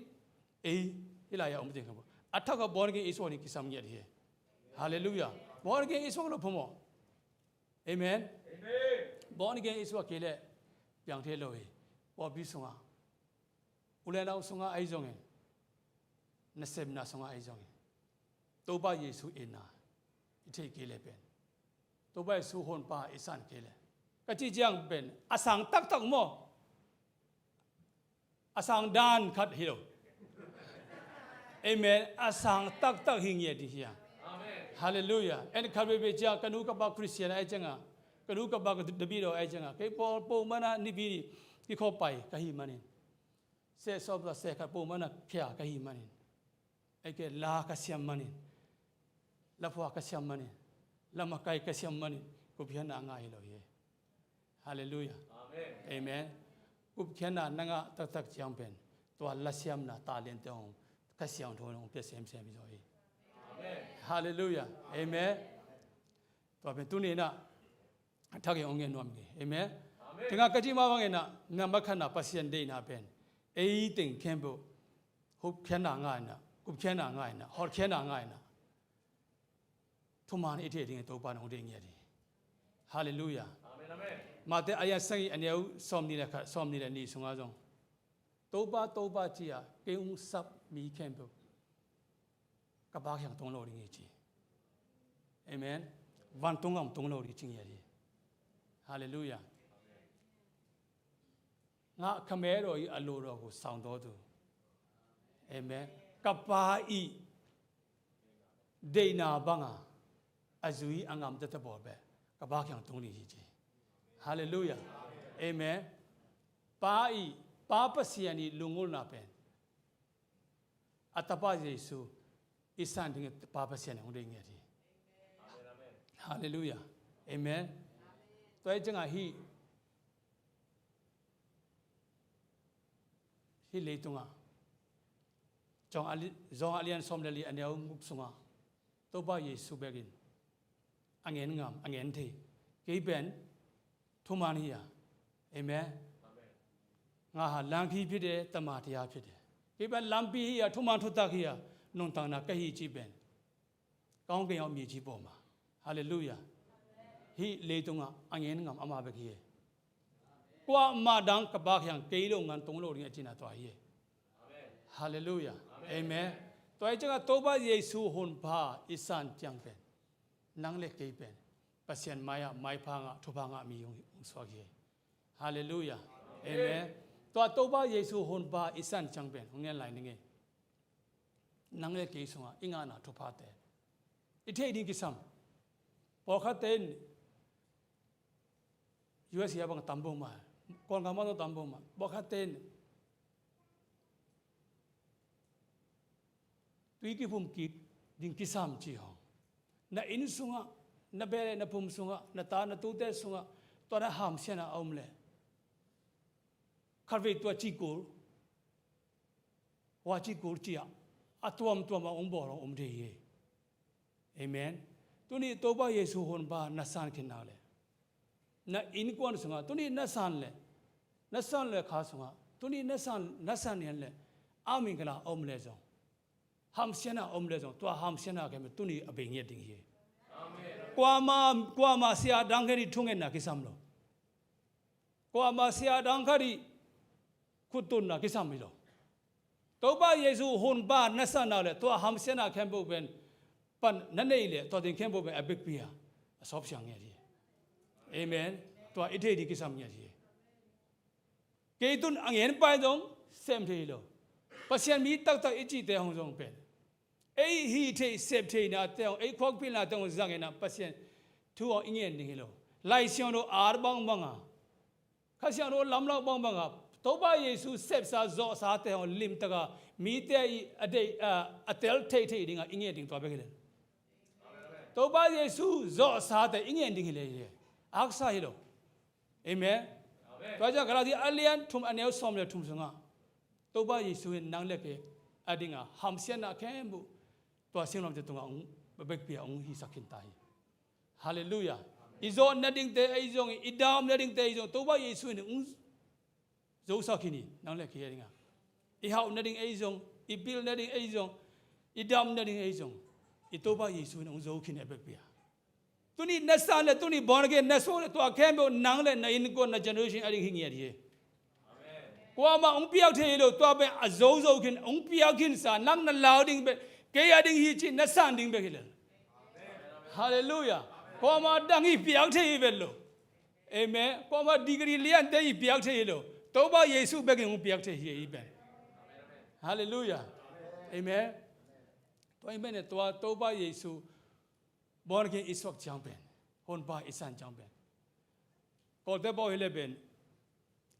ei hih lai-ah om ding kha bo, a thak a born again i suak ding kisam ngiat hi. Halleluiah. Born again i suak lo phamawh. Amen. Born again i suak kei leh piang thei lo hi. Pawlpi sungah, u le nau sungah ahi zongin, nasepna sungah ahi zongin, Topa Jesu itna i theih kei le pen, Topa Jesu honpa i san kei le, ka cih ciang pen a sang taktak maw, a sang dan khat hi lo. Amen. A sang taktak hi ngiat ding hi hang. Halleluiah. En khat veivei ciang ka nu ka pa Christian ahi ciangah, ka nu ka pa ka David aw ahi ciangah, kei pawl po mana nipi ni kikhop pai ka hih manin, seh sawm za seh khat po mana khia ka hih manin, ei ke la ka siam manin, la phua ka siam manin, la makai ka siam manin, gupkhiatna a ngah hi lo hi. Halleluiah. Amen. Gupkhiatna na ngah taktak ciang pen tua la siamna talente hong Kha Siangtho in hong pia semsem hi zaw hi. Halleluiah. Amen. Tua pen tuni inah a thak in hong ngen nuam hi. Amen. Tengah ka cih mah bangin ah, nambat khatna Pasian deihna pen ei teng khempeuh gupkhiatna ngah inah, gupkhiatna ngah inah, hotkhiatna ngah inah, thuman i theih dingin Topa in hong deih ngiat hi. Halleluiah. Matthai a lian sagih a neu sawmnih le khat, sawmnih le nih sungah zong, Topa, Topa ci-a kei hong sap mi khempeuh ka Pa kiang tung lo ding hi ci. Amen. Vantung gam tung lo ding ci ngiat hi. Halleluiah. Ngah kha meh daw ih a lo daw hu sang daw tu. Amen. Ka Pa ih deihna banga a zui a ngam tete bawl beh ka Pa kiang tung ding hi ci. Halleluiah. Amen. Pa ih, Pa Pasian ih lungulna pen a Tapa Jesu i san dingin Pa Pasian hong deih ngiat hi. Halleluiah. Amen. Tua hi ciangah hih, hih leitungah John a li-, John a lian sawm le li a neu guk sungah Topa Jesu bekin a ngen ngam, a ngen thei. Kei pen thuman hi a. Amen. Nga ha langkhi phite, tama thia phite. Kei pen lampi hi a, thuman thutak hi a, nuntakna ka hi ci pen ka hong kei hong mi ci pawm a. Halleluiah. Hih leitungah a ngen ngam ama bek hi e. Kuamah dang ka Pa kiang kei lo ngan tung lo ding a cihna tua hi e. Halleluiah. Amen. Tua hi ciangah Topa Jesu honpa i san ciang pen nang le kei pen Pasian mai-ah maipha ngah, thupha ngah mi hong, hong suak hi e. Halleluiah. Amen. Tua Topa Jesu honpa i san ciang pen hong ngen lai ning e. Nang le kei sungah i ngahna thuphate i theih ding kisam. Pawlkhatte in U S A bang tam bo mah, Kawlgam mah tawh tam peuhmah, bawkhatte in tui kiphum kik ding kisam ci hong, na inn sungah, na beh le na phum sungah, na ta na tute sungah tua na hamsiatna a om leh, khatvei tua ci kul, hua ci kul ci-ah a tuamtuam a hong bawl hong om thei hi. Amen. Tuni Topa Jesu Honpa na san khin nak leh, na innkuan sungah tuni na san leh, na san le kha sungah tuni na san, na san hen leh, a mingkala a om leh zong, hamsiatna a om leh zong, tua hamsiatna khempeuh tuni a bei ngiat ding hi. Kuama, kuama sia dang khen i thungetna kisam lo. Kuama sia dang khat i khuttunna kisam hi lo. Topa Jesu Honpa na san nak leh tua hamsiatna khempeuh pen pan na neih leh tua ding khempeuh pen a bekpi a, a sawpsiang ngiat hi. Amen. Tua i thei ding kisam ngiat hi. Kei tun a ngen pai zong sem thei lo. Pasian mi taktak i cihte hong zong pen ei hih theih sep theihnate hong, ei khuakpilhnate hong zang in ah Pasian thu hong i ngen ding hi lo. Lai Siangtho ar bangbang a, Kha Siangtho lamlak bangbang a, Topa Jesu sepsa zawhsate hong limtak a mite i a deih, a, a tel theihtheih ding a i ngen ding tua bek hi lel. Topa Jesu zawhsate i ngen ding hi lel hi. A haksa hi lo. Amen. Tua ciang Galati a lian thum a neu sawm le thum sungah Topa Jesu in nang le kei a ding a hamsiatna khempeuh tua singlamteh tungah hong, a bekpi a hong hisak khin ta hi. Halleluiah. I zawh nadingte ei zong, i dam nadingte ei zong Topa Jesu in hong zosak khin hi, nang le kei a ding a. I hauh nading ei zong, i pil nading ei zong, i dam nading ei zong, i Topa Jesu in hong zo khin hi a bekpi a. Tuni na san le tuni born again na suak le tua khempeuh nang le na innkuan na generation a ding hi ngiat hi. Kuamah hong piak thei hi lo, tua pen a zozo khin hong piak khinsa, nang na lau ding pen kei a ding hi ci na san ding bek hi lel. Halleluiah. Kuamah dang hi piak thei hi vet lo. Amen. Kuamah degree liante hi piak thei hi lo. Topa Jesu bekin hong piak thei hi ei pen. Halleluiah. Amen. Tua hi pen tua Topa Jesu born again i suak ciang pen, Honpa i san ciang pen, Kawlte pawl hi le pen,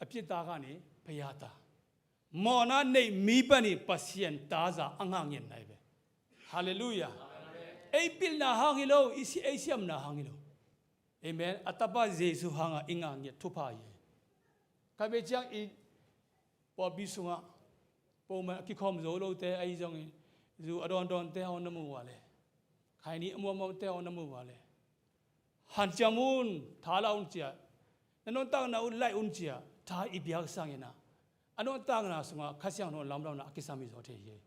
a piata kha ni, payata. Mawhna neih mi panin Pasian taza a ngah ngiatna hi ve. Halleluiah. Ei pilna hang hi lo, i si, ei siamna hang hi lo. Amen. A Tapa Jesu hangah i ngah ngiat thupha hi. Khatvei ciang i pawlpi sungah pawlman a kikhawm zo lote ahi zongin, zu a dawndawnte hong na mu uh a le, khaini a muammuamte hong na mu uh a le, hanciam un, tha la un ci-a, na nuntakna uh laih un ci-a tha i piak sangin ah, a nuntakna sungah Kha Siangtho lamlahna a kisam hi zaw thei hi.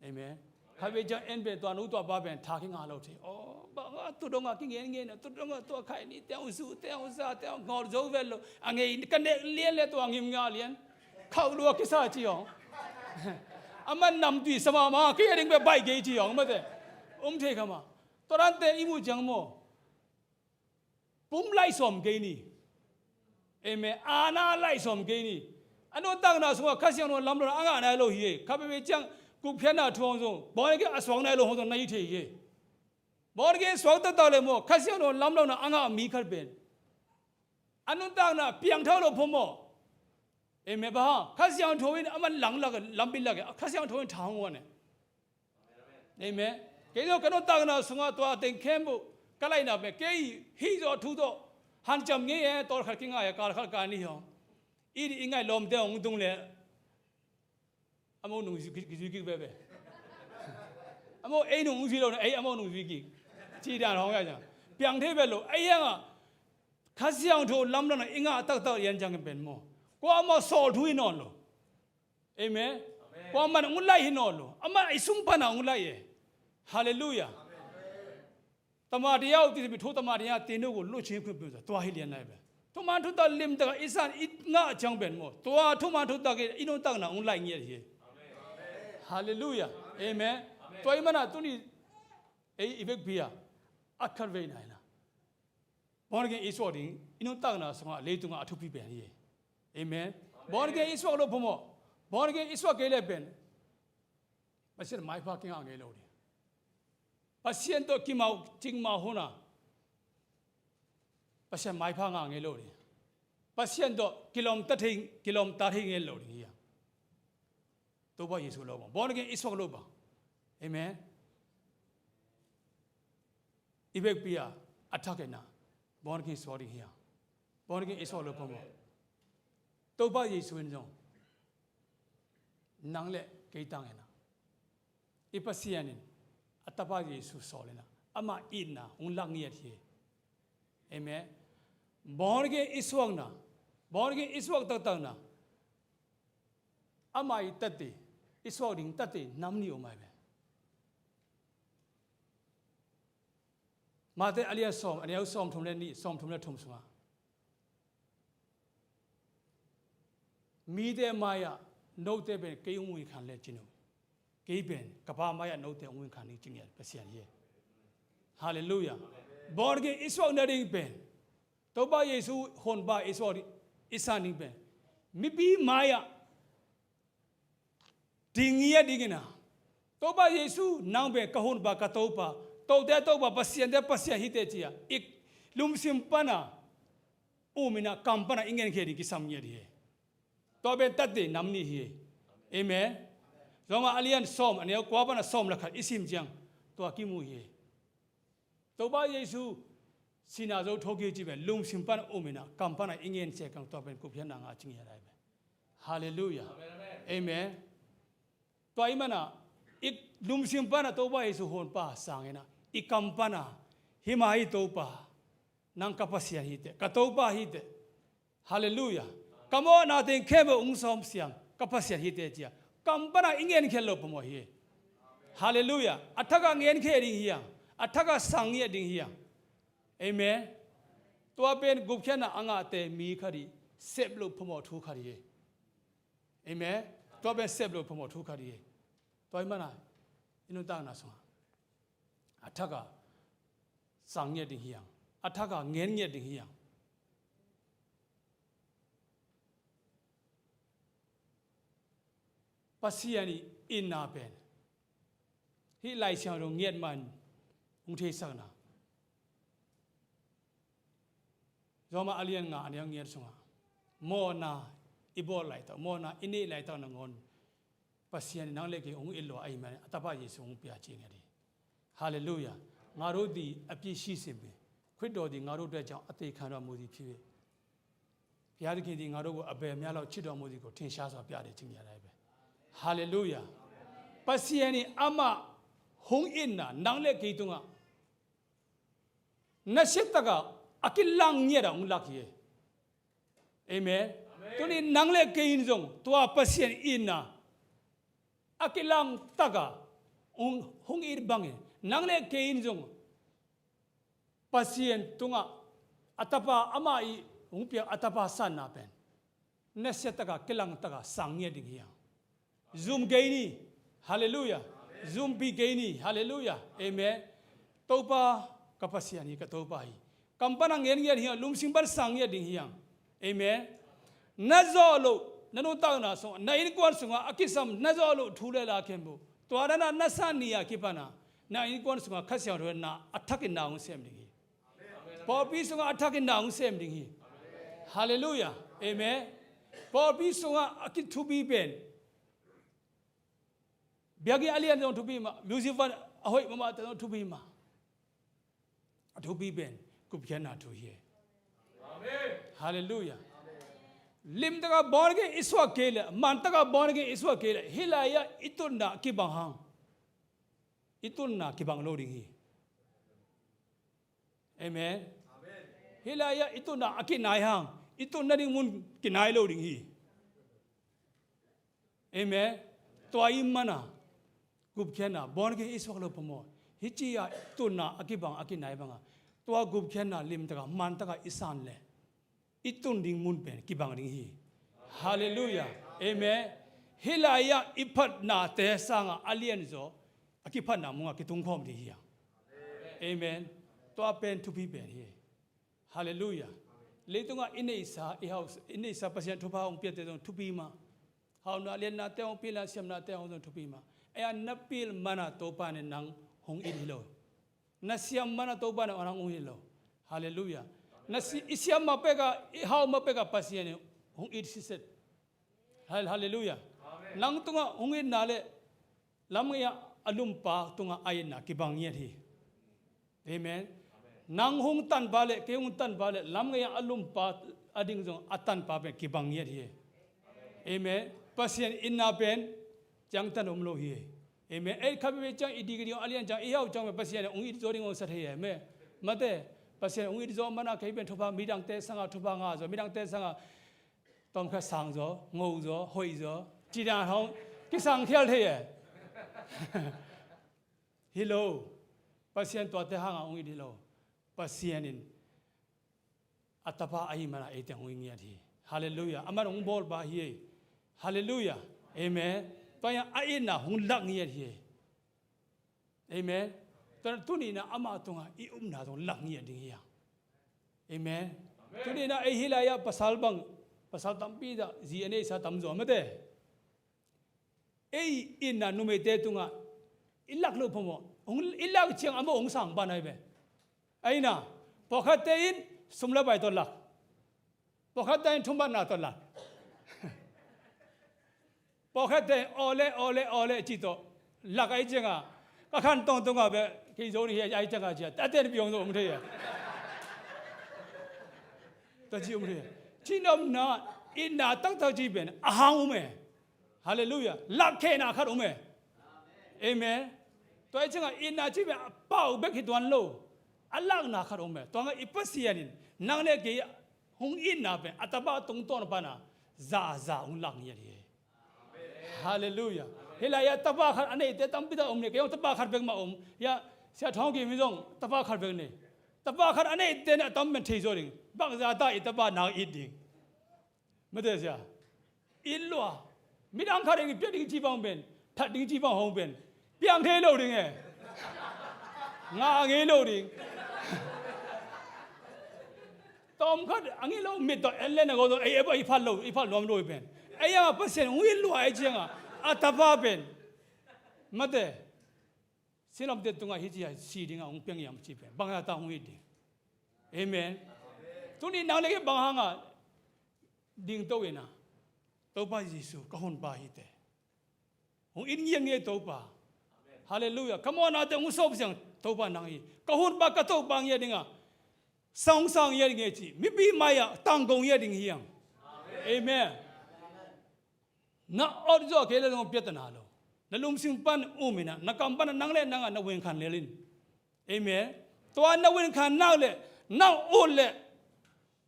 Amen. Khatvei ciang en pen tua nu tua pa pen tha kingah lo thei. Aw, bang a tu dongah kingen ngen a, tu dongah tua khaini te hong zu, te hong za, te hong ngawt zo vet lo. A ngei ka nek lian le tua ngim ngah lian. Khauh lua kisa ci hong. A man namtui sa mahmah, kei a ding bek baih kei ci hong mate. Um thei kha mah. Tua dante i muh ciang maw, pum laih sawm kei ni. Amen. Aana laih sawm kei ni. A nuntakna sungah Kha Siangtho lamlahna a ngah nai lo hi. Khatvei ciang gupkhiatna thu hong zong, born again a suak nai lo hong zong na hi thei hi. Born again suak taktak le maw, Kha Siangtho lamlahna a ngah mi khat pen a nuntakna piangthak lo pho maw. Amen. Bang hang, Kha Siangtho in a man langlak, lampi lak, Kha Siangtho in tha hong uan e. Amen. Kei zong ka nuntakna sungah tua teng khempeuh ka laihna pen kei hih zawh thu tawh hanciam ngei e, tawlkhat kingai e, kalkhat kani hong. I, i ngaih lawmte hong tung le amau nung zui, kizui kik veve. Amau ei nung zui lo na, ei amau nung zui kik. Ci dan hong ya ciang piang thei vet lo. Ahi hangah Kha Siangtho lamlahna i ngah taktak lian ciangin pen maw, kuamah sawl thu hi nawn lo. Amen. Kuamah hong laih hi nawn lo. Amah i sung pana hong laih e. Halleluiah. Tamatia uh ti, thu tamatia ti nu ku lu ching khun pun sa tua hi lian nai ve. Thuman thutak limtak a i san i ngah ciang pen maw, tua thuman thutak i nuntakna hong laih ngiat hi. Halleluiah. Amen. Tua i mana tuni ei i vekpi a at khat vei nai na. Born again i suak ding i nuntakna sungah leitungah a thupi pen hi. Amen. Born again i suak lo pho maw, born again i suak kei le pen Pasian maipha kingah ngei lo ding. Pasian tawh kimau cikmau huna Pasian maipha ngah ngei lo ding. Pasian tawh kilawmta thei, kilawmta thei ngen lo ding hi a. Topa Jesu lo bang, born again i suak lo bang. Amen. I bekpi a, a thak ina born again suak ding hi a. Born again i suak lo phamawh. Topa Jesu in zong nang le kei tang ina, i Pasian in a Tapa Jesu sawl ina, ama itna hong lak ngiat hi. Amen. Born again i suakna, born again i suak taktakna, ama i tate, i suak ding tate nam ni om ai ve. Mate a lian sawm, a neu sawm thum le nih, sawm thum le thum sungah, mite mai-ah note pen kei hong ui khan le cin uh, kei pen ka Pa mai-ah note hong ui khan ding ci ngiat Pasian hi. Halleluiah. Born again i suak nading pen, Topa Jesu honpa i suak ding, i san ding pen, mipi mai-ah ding ngiat ding ina, Topa Jesu, nang pen ka honpa, ka Topa, tote Topa, pasiante Pasian hi teh ci-a i lungsim pana um ina, kam pana i ngenkhia ding kisam ngiat hi. Tua pen tate nam ni hi. Amen. Roma a lian sawm, a neu kua pana sawm le khat i sim ciang tua kimu hi. Topa Jesu sihna zo thawkik cih pen lungsim pana um ina, kam pana i ngen ciang tua pen gupkhiatna ngah ci ngiat ai pen. Halleluiah. Amen. Tua ahih mana i lungsim pana Topa Jesu honpa sang ina, i kam pana, hih mah hi Topa, nang ka Pasian hi teh, ka Topa hi teh. Halleluiah. Ka mawhna teng khempeuh hong sawm siam ka Pasian hi teh ci-a kam pana i ngenkhia lo phamawh hi. Halleluiah. A thakah ngenkhia ding hi hang, a thakah sang ngiat ding hi hang. Amen. Tua pen gupkhiatna a ngahte mi khat i sep loh phamawh thu khat hi. Amen. Tua pen sep loh phamawh thu khat hi. Tua ahih mana i nuntakna sungah a thakah sang ngiat ding hi hang, a thakah ngen ngiat ding hi hang. Pasian i itna pen hih Lai Siangtho ngiat man hong theisakna. Roma a lian nga, a neu ngiat sungah mawhna i bawl laitak, mawhna i neih laitak nangawn Pasian in nang le kei hong it lo ahih manin a Tapa Jesu hong pia ci ngiat hi. Halleluiah. Ngaro di a pi si sim hi. Khut do di ngaro dua jang a tei khan dua mu di phi ve. ဘုရားသခင်သည် ငါတို့ကို အဘယ်မျှလောက် ချစ်တော်မူသည်ကို ထင်ရှားစွာ ပြတယ် ci ngiat ai ve. Halleluiah. Pasian in amah hong itna nang le kei tungah nasia takin a kilang ngiat a hong lak hi. Amen. Tuni nang le kei in zong tua Pasian itna a kilang takin hong, hong it bangin nang le kei in zong Pasian tungah a Tapa, amah i hong piak a Tapa sanna pen nasia takin, kilang takin sang ngiat ding hi hang. Zum kei ni. Halleluiah. Zumpi kei ni. Halleluiah. Amen. Topa ka Pasian hi, ka Topa hi. Kam pana ngen ngiat hi hang, lungsim pan sang ngiat ding hi hang. Amen. Na zawh loh, na nuntakna sungah, na innkuan sungah a kisam na zawh loh thu le la khempeuh, tua dana na san ni a kipana na innkuan sungah Kha Siangtho in na a thakin na hong sem ding hi. Pawlpi sungah a thakin na hong sem ding hi. Halleluiah. Amen. Pawlpi sungah a kithupi pen, biakinn a lian zong thupi mah, music van a hoih mahmahte zong thupi mah. A thupi pen gupkhiatna thu hi. Halleluiah. Limtakin born again i suak kei leh, mantakin born again i suak kei leh, hih lai-ah i tutna kibang hang, i tutna kibang lo ding hi. Amen. Hih lai-ah i tutna a kinai hang, i tut nading mun kinai lo ding hi. Amen. Tua ahih mana gupkhiatna, born again i suak lo phamawh, hih ci-a tutna a kibang, a kinai banga tua gupkhiatna limtakin, mantakin i san leh i tun ding mun pen kibang ding hi. Halleluiah. Amen. Hih lai-ah i phatnate sangin a lianzaw a kiphatna mungah kitung khawm ding hi hang. Amen. Tua pen thupi pen hi. Halleluiah. Leitungah i neihsa, i hausa, i neihsa Pasian thupha hong piate zong thupi mah. Hauna liannate hong pia, siamnate hong zong thupi mah. Ei-a na pil mana Topa in nang hong it hi lo. Na siam mana Topa in nang hong it hi lo. Halleluiah. Na si, i siam ma pek a, i hau ma pek a Pasian in hong it siset. Hal-, halleluiah. Nang tungah hong itna le lamngei a lumpa tungah a itna kibang ngiat hi. Amen. Nang hong tanpa le kei hong tanpa le lamngei a lumpa a ding zong a tanpa pen kibang ngiat hi. Amen. Pasian itna pen ciangtan om lo hi. Amen. Ei khat veve ciang i dik i dik a lian ciang i hau ciang pen Pasian hong it zaw ding hong sa thei hi. Amen. Mate, Pasian hong it zaw mana kei pen thupha midangte sanga thupha ngah zaw, midangte sanga tawmkhat sang zaw, ngo zaw, hoih zaw, cina hong kisang thial thei e. Hi lo. Pasian tuate hanga hong it hi lo. Pasian in a tapa ahih mana eite hong it ngiat hi. Halleluiah. Aman hong bawlpa hi. Halleluiah. Amen. Tua a itna hong lak ngiat hi. Amen. Tua tuni-in amah tungah i upna zong lak ngiat ding hi a. Amen. Tuni-in ei hih lai-ah pasal bang, pasal tampi dah zi a neihsa tamzaw mate. Ei itna numeite tungah i lak loh phamawh, hong i lak ciang amah hong sang pan ahi ve. Aina, pawlkhatte in sum le pai tawh lak. Pawlkhatte in thumanna tawh lak. Pawlkhatte in awle, awle, awle ci tawh lak ahi cianga, ka khan tongtungah beh kei zo ding hi ahi cianga cia a ten piong zo om thei a. Tua ci om thei a. Ci nopna itna taktak ci pen a hang um e. Halleluiah. Lakkhehna khat om e. Amen. Tua hi cianga itna ci pen a pau bek hi tuan lo. A lakna khat om e. Tua ngah i Pasian in nang le kei hong itna pen a tapa tungtawn pana za za hong lak ngiat hi. Halleluiah. Hih lai-ah tapa khat a neite tampi tak om ne, kei hong tapa khat bek mah om. Hia, Sia Thawng Kim hi zong tapa khat bek ne. Tapa khat a neite ne a tam pen thei zaw ding. Bangza ta i tapa nang it ding. Mate sia. It lua. Midang khat in pia ding ci bang pen, that ding ci bang hong pen, piang thei lo ding e. Ngah ngei lo ding. Tawm khat a ngei lo mit tawh en le na go tawh ei, ei, ei phat lo, ei phat nuam lo i pen. Ei a Pasian hong it lua ei cianga a tapa pen. Mate. Silamte tungah hih ci-a si dingah hong piang hiam ci pen bangza ta hong it ding. Amen. Tuni nang le kei bang hanga dingto ina, Topa Jesu ka hunpa hi te. Hong it ngiat ngiat Topa. Halleluiah. Ka mawhnate hong sawp siang Topa nang hi. Ka hunpa ka Topa ngiat dinga song sang ngiat ngiat ci mipi mai-ah tangko ngiat ding hiang. Amen. Na awt zawh kei le zong piatana lo. Na lumsing pan um ina, na kam pana nang le nanga na wengkhan lel in. Amen. Tua na wengkhan nak le na ut le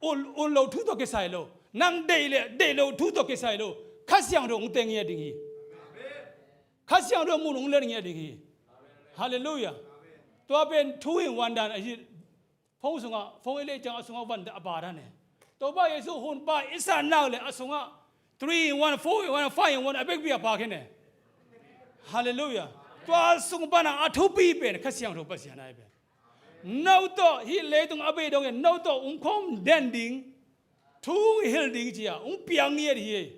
ut, ut lo thu tawh kisai lo. Nang deih le deih lo thu tawh kisai lo. Kha Siangtho hong teng ngiat ding hi. Kha Siangtho mun hong len ngiat ding hi. Halleluiah. Tua pen thu in wan dan ahi. Phone sungah, phone i lei ciang a sungah van a pa dan e. Topa Jesu hunpa i san nak le a sungah three in one, four in one, five in one a bekpi a pa khin e. Halleluiah. Tua sung pana a thupi pen Kha Siangtho Pasian ahi pen. No tawh hih leitung a bei dongin no tawh hong khawm den ding, thu hong hilh ding ci-a hong piak ngiat hi.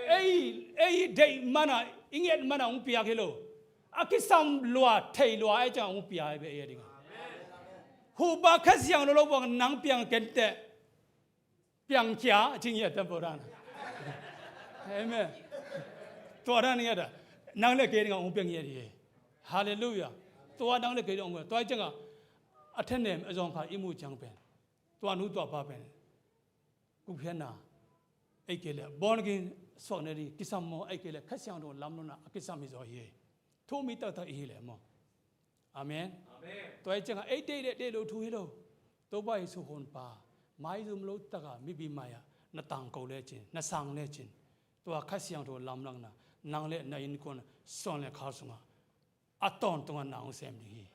Ei, ei deih mana i nget mana hong piak hi lo. A kisam lua thei lua ei ciang hong piak hi ve ei a dingah. Huhpa Kha Siangtho lo buang nang piang kenteh. Piang kia a ci ngiat tempo dan. Amen. Tua dan ngiat a nang le kei dingah hong piang ngiat hi. Halleluiah. Tua nang le kei dingah hong piang. Tua ei ciangah a thanem a zawngkhal i muh ciang pen tua nu tua pa pen gupkhiatna ei kei le born again suakna ding kisam maw, ei kei le Kha Siangtho lamlohna a kisam hi zaw hi. Thu mi taktak i hi le maw. Amen. Tua ei ciangah ei deih le deih lo thu hi lo. Topa Jesu hunpa maizum lo taka mipi mai-ah na tangko lecin, na sang lecin, tua Kha Siangtho lamlakna nang le na innkuan suan le khal sungah a tawntungah na hong sem ding hi.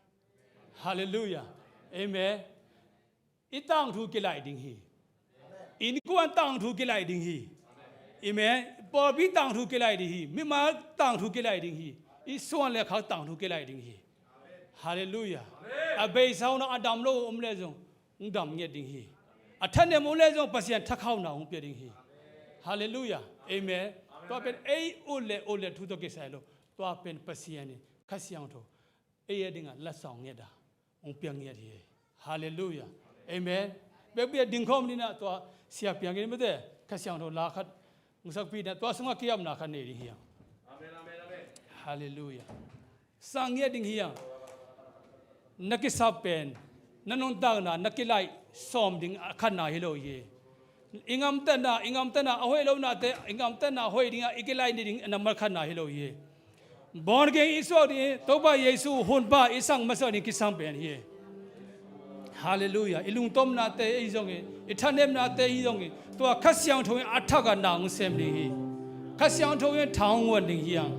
Halleluiah. Amen. I tangthu kilaih ding hi. Innkuan tangthu kilaih ding hi. Amen. Pawlpi tangthu kilaih ding hi. Mimal tangthu kilaih ding hi. I suan le khak tangthu kilaih ding hi. Halleluiah. A beisa hong na a dam lo om le zong hong dam ngiat ding hi. A thanem om le zong Pasian thakhauna hong pia ding hi. Halleluiah. Amen. Tua pen ei ut le ut le thu tawh kisai lo. Tua pen Pasian in Kha Siangtho ei a dingah lasawng ngiat a hong piang ngiat hi. Halleluiah. Amen. Pekpi a dingkhawm ni na tua siapiang in mate Kha Siangtho la khat hong sakpih na tua sungah kiamna khat nei ding hi hang. Halleluiah. Sang ngiat ding hi hang. Na kisap pen na nuntakna na kilaih sawm ding a khatna hi lo hi. I ngamtatna i ngamtatna a hoih lonate i ngamtatna a hoih dingah i kilaih ni ding a nambat khatna hi lo hi. Born again i suak ding hi. Topa Jesu hunpa i sang masa ding kisam pen hi. Halleluiah. I lungtomnate i zongin i thanemnate i zongin tua Kha Siangtho in a thak a na hong sem ding hi. Kha Siangtho in tha hong guan ding hi hang.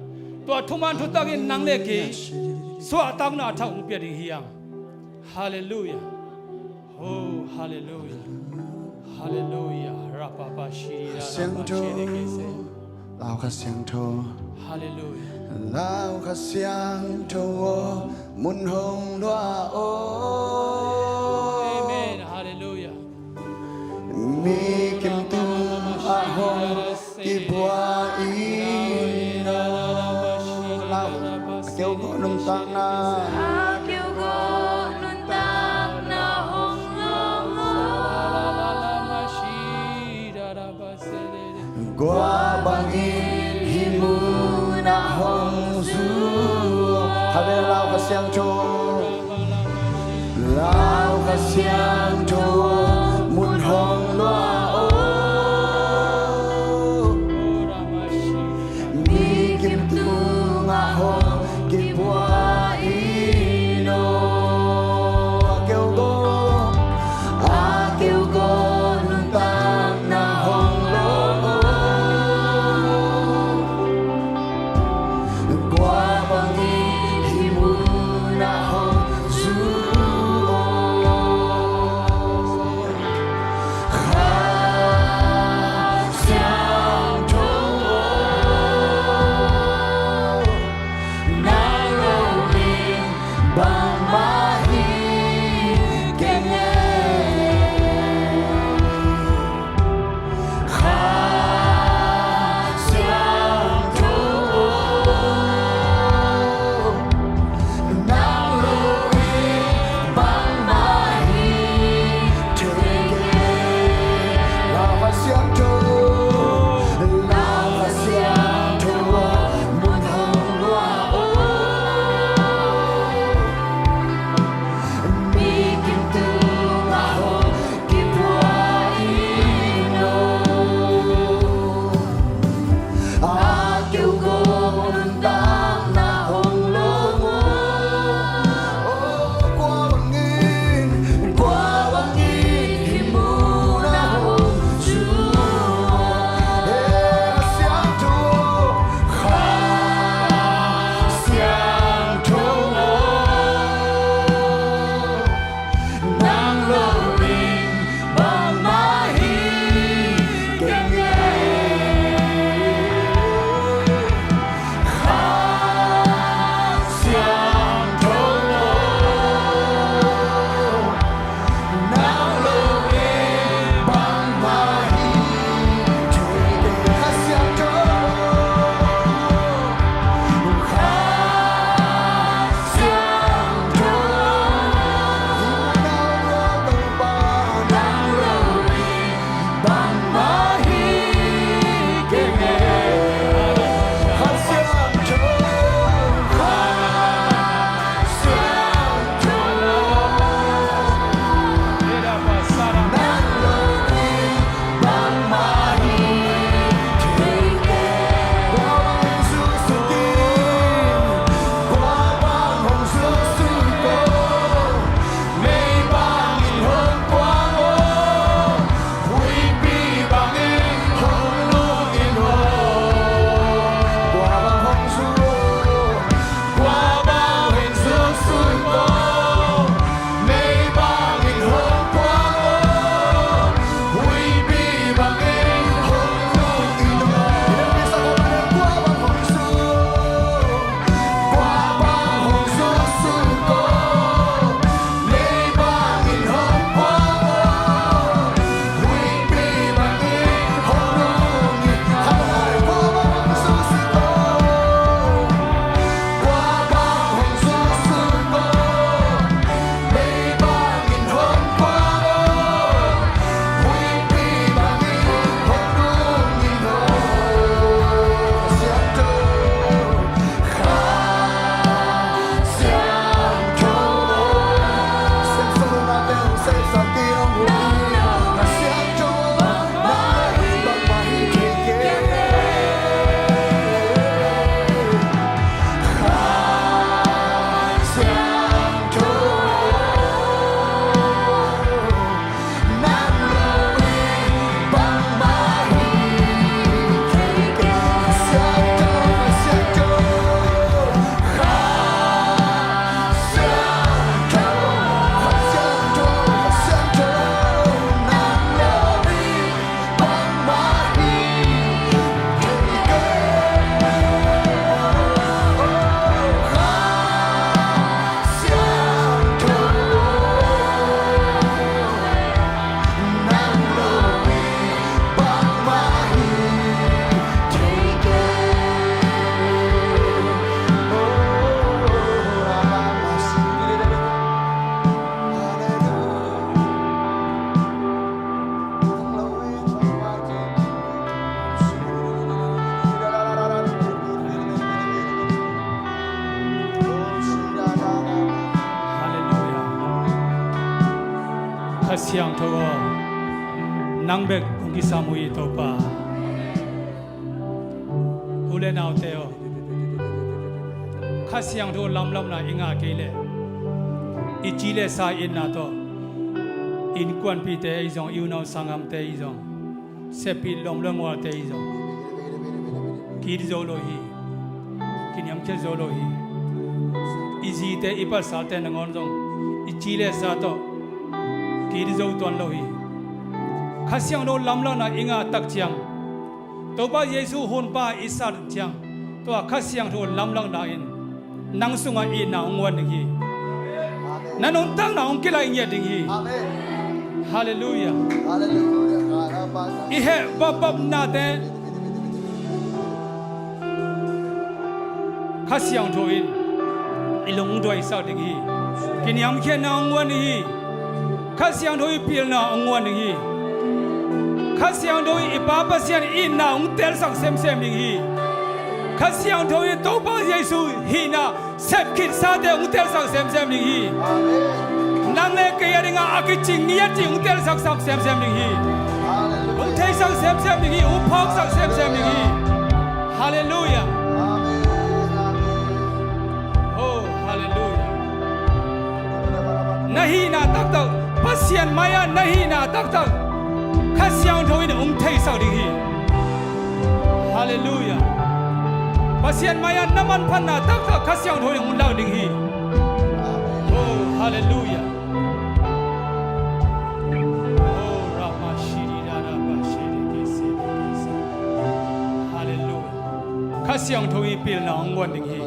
Tua thuman thutak in nang le kei suahtakna a thak hong pia ding hi hang. Halleluiah. Oh, halleluiah. Halleluiah. Rapapa shi. Kha Siangtho. Lau Kha Siangtho. Halleluiah. Lau Kha Siangtho aw, mun hong lua aw. Amen. Halleluiah. Mi kim tung ah hong kibua in aw. Lau a keu ko nuntakna. A keu ko nuntakna hong lua aw. Kua bangin hih munah hong zu. Khabe Lau Kha Siangtho. Lau Kha Siangtho mun hong lua aw. Mi kim tungah hong kibua in aw. A keu ko, a keu ko nuntakna hong lua aw. Kua bangin hih munah hong zu aw. Siangtho aw, nang bek hong kisam uh hi Topa. U le naute aw, Kha Siangtho lamlamna i ngah kei leh i ci le sa itna tawh innkuanpihte i zong, i unau sanggamte i zong, seppih lawm le mualte i zong ki-it zo lo hi. Kiniamkhiat zo lo hi. I zite, i pasalte nangawn zong i ci le sa tawh ki-it zo tuan lo hi. Kha Siangtho lamlakna i ngah tak ciang, Topa Jesu hunpa i sat ciang, tua Kha Siangtho lamlakna in nang sungah itna hong guan ding hi. Na nuntakna hong kilaih ngiat ding hi. Halleluiah. I heh bapbapnate Kha Siangtho in i lung hong duaisak ding hi. Kiniamkhiatna hong guan ding hi. Kha Siangtho i pilna hong guan ding hi. Kha Siangtho in i Pa Pasian itna hong telsak semsem ding hi. Kha Siangtho in Topa Jesu hihna sepkhinsate hong telsak semsem ding hi. Nang le kei a dingah a kicing ngiat cih hong telsaksak semsem ding hi. Hong theisak semsem ding hi. Hong phawksak semsem ding hi. Halleluiah. Oh, halleluiah. Na hihna taktak, Pasian mai-ah na hihna taktak Kha Siangtho in hong theisak ding hi. Halleluiah. Pasian mai-ah na manphatna taktak Kha Siangtho in hong lak ding hi. Oh, halleluiah. Oh, Ramashiri Darabashiri Kisiri Kisi. Halleluiah. Kha Siangtho i pilna hong guan ding hi.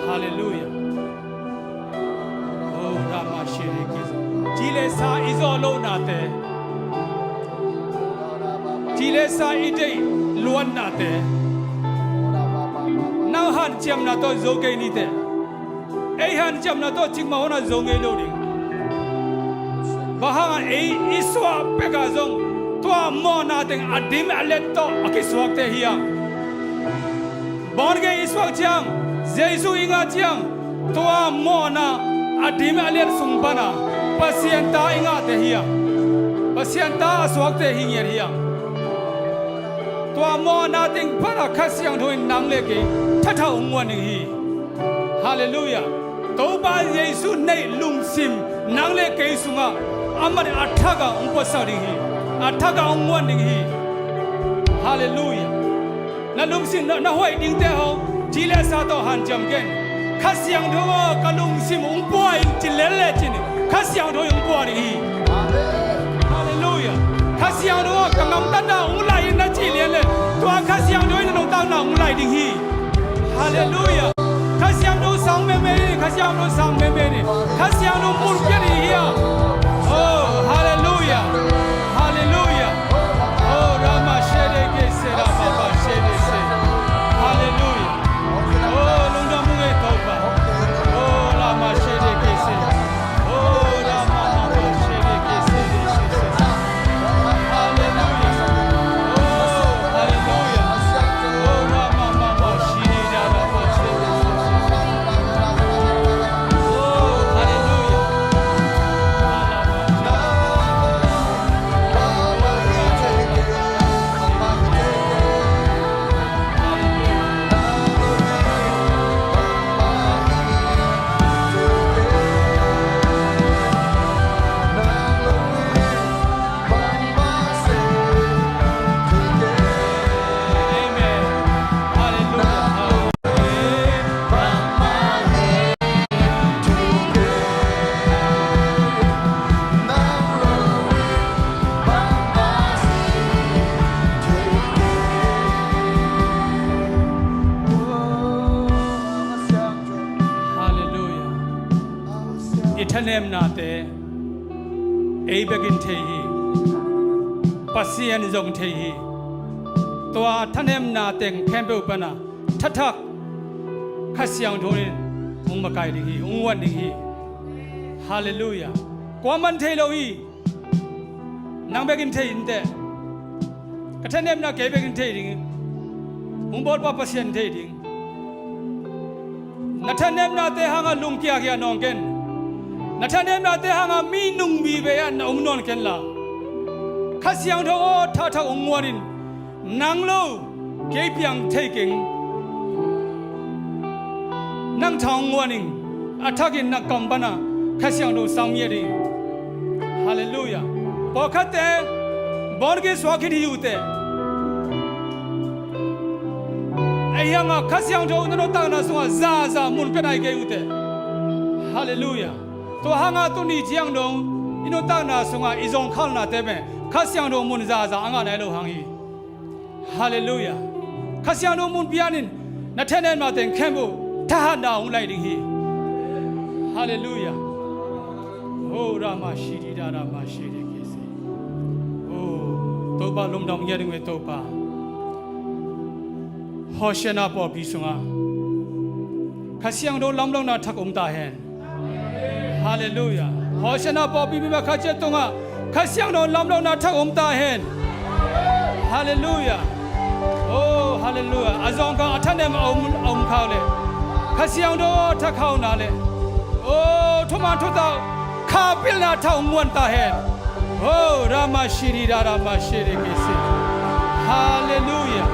Halleluiah. Oh, Ramashiri Kisi. Ci le sa i zawh lohnate, ci le sa i deih luatnate, nang hanciamna tawh zo kei ni teh. Ei hanciamna tawh cikmah hona zo ngei lo ding. Bang hangah ei i suah pekah zong tua mawhna teng a dim a let tawh a kisuakte hi hang. Born again i suak ciang, Jesu i ngah ciang, tua mawhna a dim a let sung pana Pasian ta i ngahte hi hang. Pasian ta a suakte hi ngiat hi hang. Tua mawhna teng pana Kha Siangtho in nang le kei thathak hong guan ding hi. Halleluiah. Topa Jesu neih lungsim nang le kei sungah amah in a thakah hong puaksak ding hi. A thakah hong guan ding hi. Halleluiah. Na lungsim na, na hoih dingte hong ci le sa tawh hanciam ken. Kha Siangtho aw, ka lungsim hong pua in ci lel lecin Kha Siangtho in hong pua ding hi. Halleluiah. Kha Siangtho aw, ka gamtatna hong lai in na cih lian le, tua Kha Siangtho in na nuntakna hong lai ding hi. Halleluiah. Kha Siangtho sang meme ni, Kha Siangtho sang meme ni. Kha Siangtho bulpia ni hi a. Oh, halleluiah. Halleluiah. Oh, Rama Shede Kese Rama Ba Shede Se. Halleluiah. Oh, lungdam ung ei Topa. Oh, Rama Shede Kese. Oh, Rama Mama Shede Kese. Halleluiah. Oh, halleluiah. Oh, Rama Mama Shede Rama Shede. Oh, halleluiah. Halleluiah. I thanemnate ei bekin thei hi. Pasian zong thei hi. Tua thanemna teng khempeuh pana thathak Kha Siangtho in hong makai ding hi, hong guan ding hi. Halleluiah. Kuaman thei lo hi. Nang bekin thei inteh. Ka thanemna kei bekin thei ding. Hong bawlpa Pasian thei ding. Na thanemnate hangah lungkiakhia nawng ken. Na thanemnate hanga mi nung vive ah na om nawn kenla, Kha Siangtho aw, thathak hong nguan in. Nang lo kei piang thei keng. Nang tha hong nguan in. A thakin na kam pana Kha Siangtho sang miat in. Halleluiah. Pawlkhatte born again suak khin hi uh teh, ahi hanga Kha Siangtho na nuntakna sungah zaza mun pia nai kei uh teh. Halleluiah. Tua hanga tuni ciang dong i nuntakna sungah i zawngkhalnate pen Kha Siangtho mun zaza a ngah nai lo hang hi. Halleluiah. Kha Siangtho mun pian in, na thanemnate khempeuh thahatna hong lai ding hi. Halleluiah. Oh, Rama Shiri Da Rama Shiri Kese. Oh, Topa lungdam ngiat ding ve Topa. Hosanna pawlpi sungah Kha Siangtho lamlona thak om ta hen. Halleluiah. Hosanna pawlpi mi mah khat ciat tungah Kha Siangtho lamlona thak om ta hen. Halleluiah. Oh, halleluiah. A zawngkhal a thanem a om, a om khak leh Kha Siangtho thak khakna leh, oh, thuman thutau kha pilna thak hong muan ta hen. Oh, Rama Shiri Da Rama Shiri Kese. Halleluiah.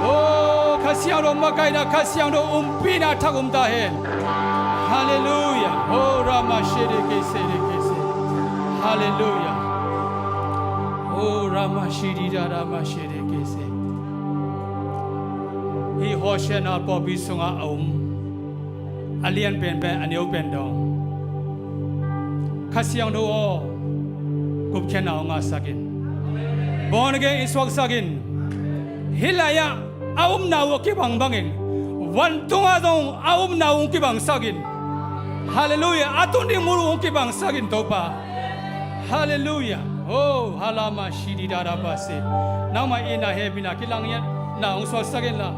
Oh, Kha Siangtho makaihna, Kha Siangtho umpina thak om ta hen. Halleluiah. Oh, Rama Shiri Kese Kese. Halleluiah. Oh, Rama Shiri Da Rama Shiri Kese. Hih Hosanna pawlpi sungah a om a lian penpen a neu pen dong, Kha Siangtho aw, gupkhiatna hong ngahsak in. Born again i suaksak in. Hih lai-ah a upna uh a kibang bangin vantungah zong a upna uh hong kibangsak in. Halleluiah. A tun ding mun uh hong kibangsak in Topa. Halleluiah. Oh, Halama Shidi Dada Basi. Nangmah itna hehpihna kilang ngiatna hong suaksak inla,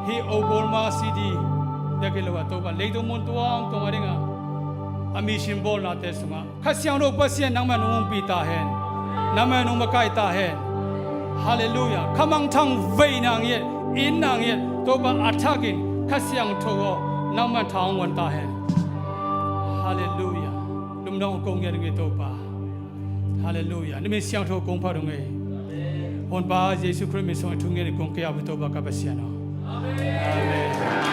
hih Oklahoma City bek hi lo a Topa, leitung mun tuamtuam a dinga a mission bawlnate sungah Kha Siangtho Pasian nangmah in hong umpih ta hen. Nangmah in hong makaih ta hen. Halleluiah. Kha mangthang veina ngiat, itna ngiat Topa a thakin Kha Siangtho aw, nangmah in tha hong guan ta hen. Halleluiah. Lungdam ko ngiat ung ei Topa. Halleluiah. Na min siangtho kong phat ung ei. Honpa Jesu Khrist min sungah thu ngiat in kong kiap hi Topa ka Pasian aw. Amen.